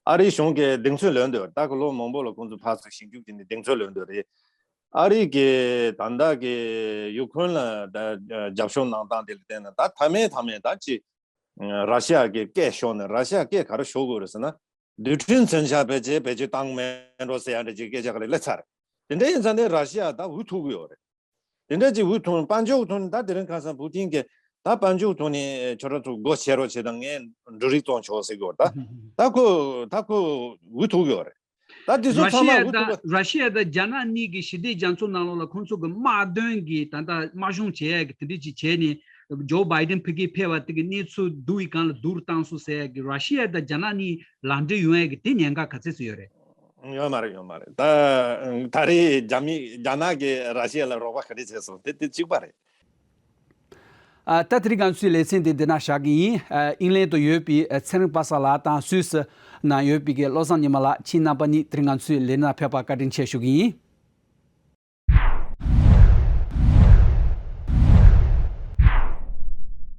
ཨ་རིའི་གཞུང་གིས་གདེང་ཚོད་ལོན་འདོད་ད་གི་ལོ་མང་པོ་ལ་ཁོང་ཚོ་ཕར་ཚུར་ཞིབ་འཇུག་བྱས་ནས་གདེང་ཚོད་ལོན་འདོད་རེད། ཨ་རི་གིས་ད་ལྟ་གི་ཡུ་ཁུན་ལ་ད་རྒྱབ་སྐྱོར་གནང་སྟངས་དེ་ལ་བལྟས་ན་ད་མཐའ་མའི་མཐའ་མའི་ད་ཅི་ར་ཤི་ཡ་གི་སྐད་ཤོར་ནས་ར་ཤི་ཡ་སྐད་ག་རེ་ཤོར་དགོས་རེད་ཟེར་ན། རྡུལ་ཕྲན་མཚོན་ཆ་བེད་སྤྱོད་བེད་སྤྱོད་བཏང་མེད་འགྲོ་ཟེར་ཡ་འདྲ་ཅིག་སྐད་ཆ་ག་ལེ་སླེབས་ཚར་རེད། དེ་འདྲ་ཡིན་ཙང་ནས་ར་ཤི་ཡ་ད་འུ་ཐུག་གི་ཡོད་རེད། དེ་འདྲ་ཅིག་འུ་ཐུག་དཔལ་འབྱོར་ཐོག་ནས་ད་དེ་རིང་ཁ་སང་ཕུ་ཏིན་གྱིས་ད་དཔལ་འབྱོར་ཐོག་ནས་ཁྱོད་རང་ཚོ་སྒོ་ཕྱེ་རོགས་བྱེད་དང་ངས་འབྲུ་རིགས་བཙོང་ཆོག་ཟེར་གི་ཡོད་རེད། ད་ད་ཁོ་ད་ཁོ་འུ་ཐུག་གི་ཡོད་རེད། ད་དེ་ཚོ་ར་ཤི་ཚང་མ་ཡ་འུ་ཐུག་དང་པ། ར་ཤི་ཡ་དང་རྒྱ་ནག་གཉིས་ཀྱི་ཞི་བདེ་རྒྱ་མཚོ་ནང་ལོགས་ལ་ཁོང་ཚོ་གི་དམག་དོན་གྱི་ད་ལྟ་དམག་སྦྱོང་བྱེད་ཡ་གི་དེ་འདྲ་ཅིག་བྱས་ནས་ཇོ་བྷའི་ཌེན་ཕ་གིར་ཕེབས་པ་དེ་གི་གནས་ཚུལ་བསྡུ་བའི་སྒང་ལ་བསྡུར་བཏང་སོང་ཟེར་ཡ་གི་ར་ཤི་ཡ་དང་རྒྱ་ནག་གཉིས་ལག་འབྲེལ་ཡོང་ཡ་གི་དེ་ཉེན་ཁ་ག་ཚད་ཙམ་ཡོད་རེད། ཡོད་མ་རེད། ཡོད་མ་རེད། ད་ད་རེས་རྒྱ་མི་རྒྱ་ནག་གིས་ར་ཤི་ཡ་ལ་རོགས་པ་ག་རེ་བྱས་སོང་དེ་དེ་གཅིག་པ་རེད། ཨ། ད་དེ་རིང་ང་ཚོའི་ལེ་ཚན་དེ་འདི་ན་བཞག་གི་ཡིན། ཨ། ཨིང་ལན་དུ་ཡོད་པའི་ཚེ་རིང་པ་སངས་ལགས་དང་སུད་སི་ནང་ཡོད་པའི་གི་བློ་བཟང་ཉི་མ་ལགས། ཁྱེད་རྣམ་པ་གཉིས་དེ་རིང་ང་ཚོའི་ལེ་ཚན་ནང་ཕེབས་པར་བཀའ་དྲིན་ཆེ་ཞུ་གི་ཡིན།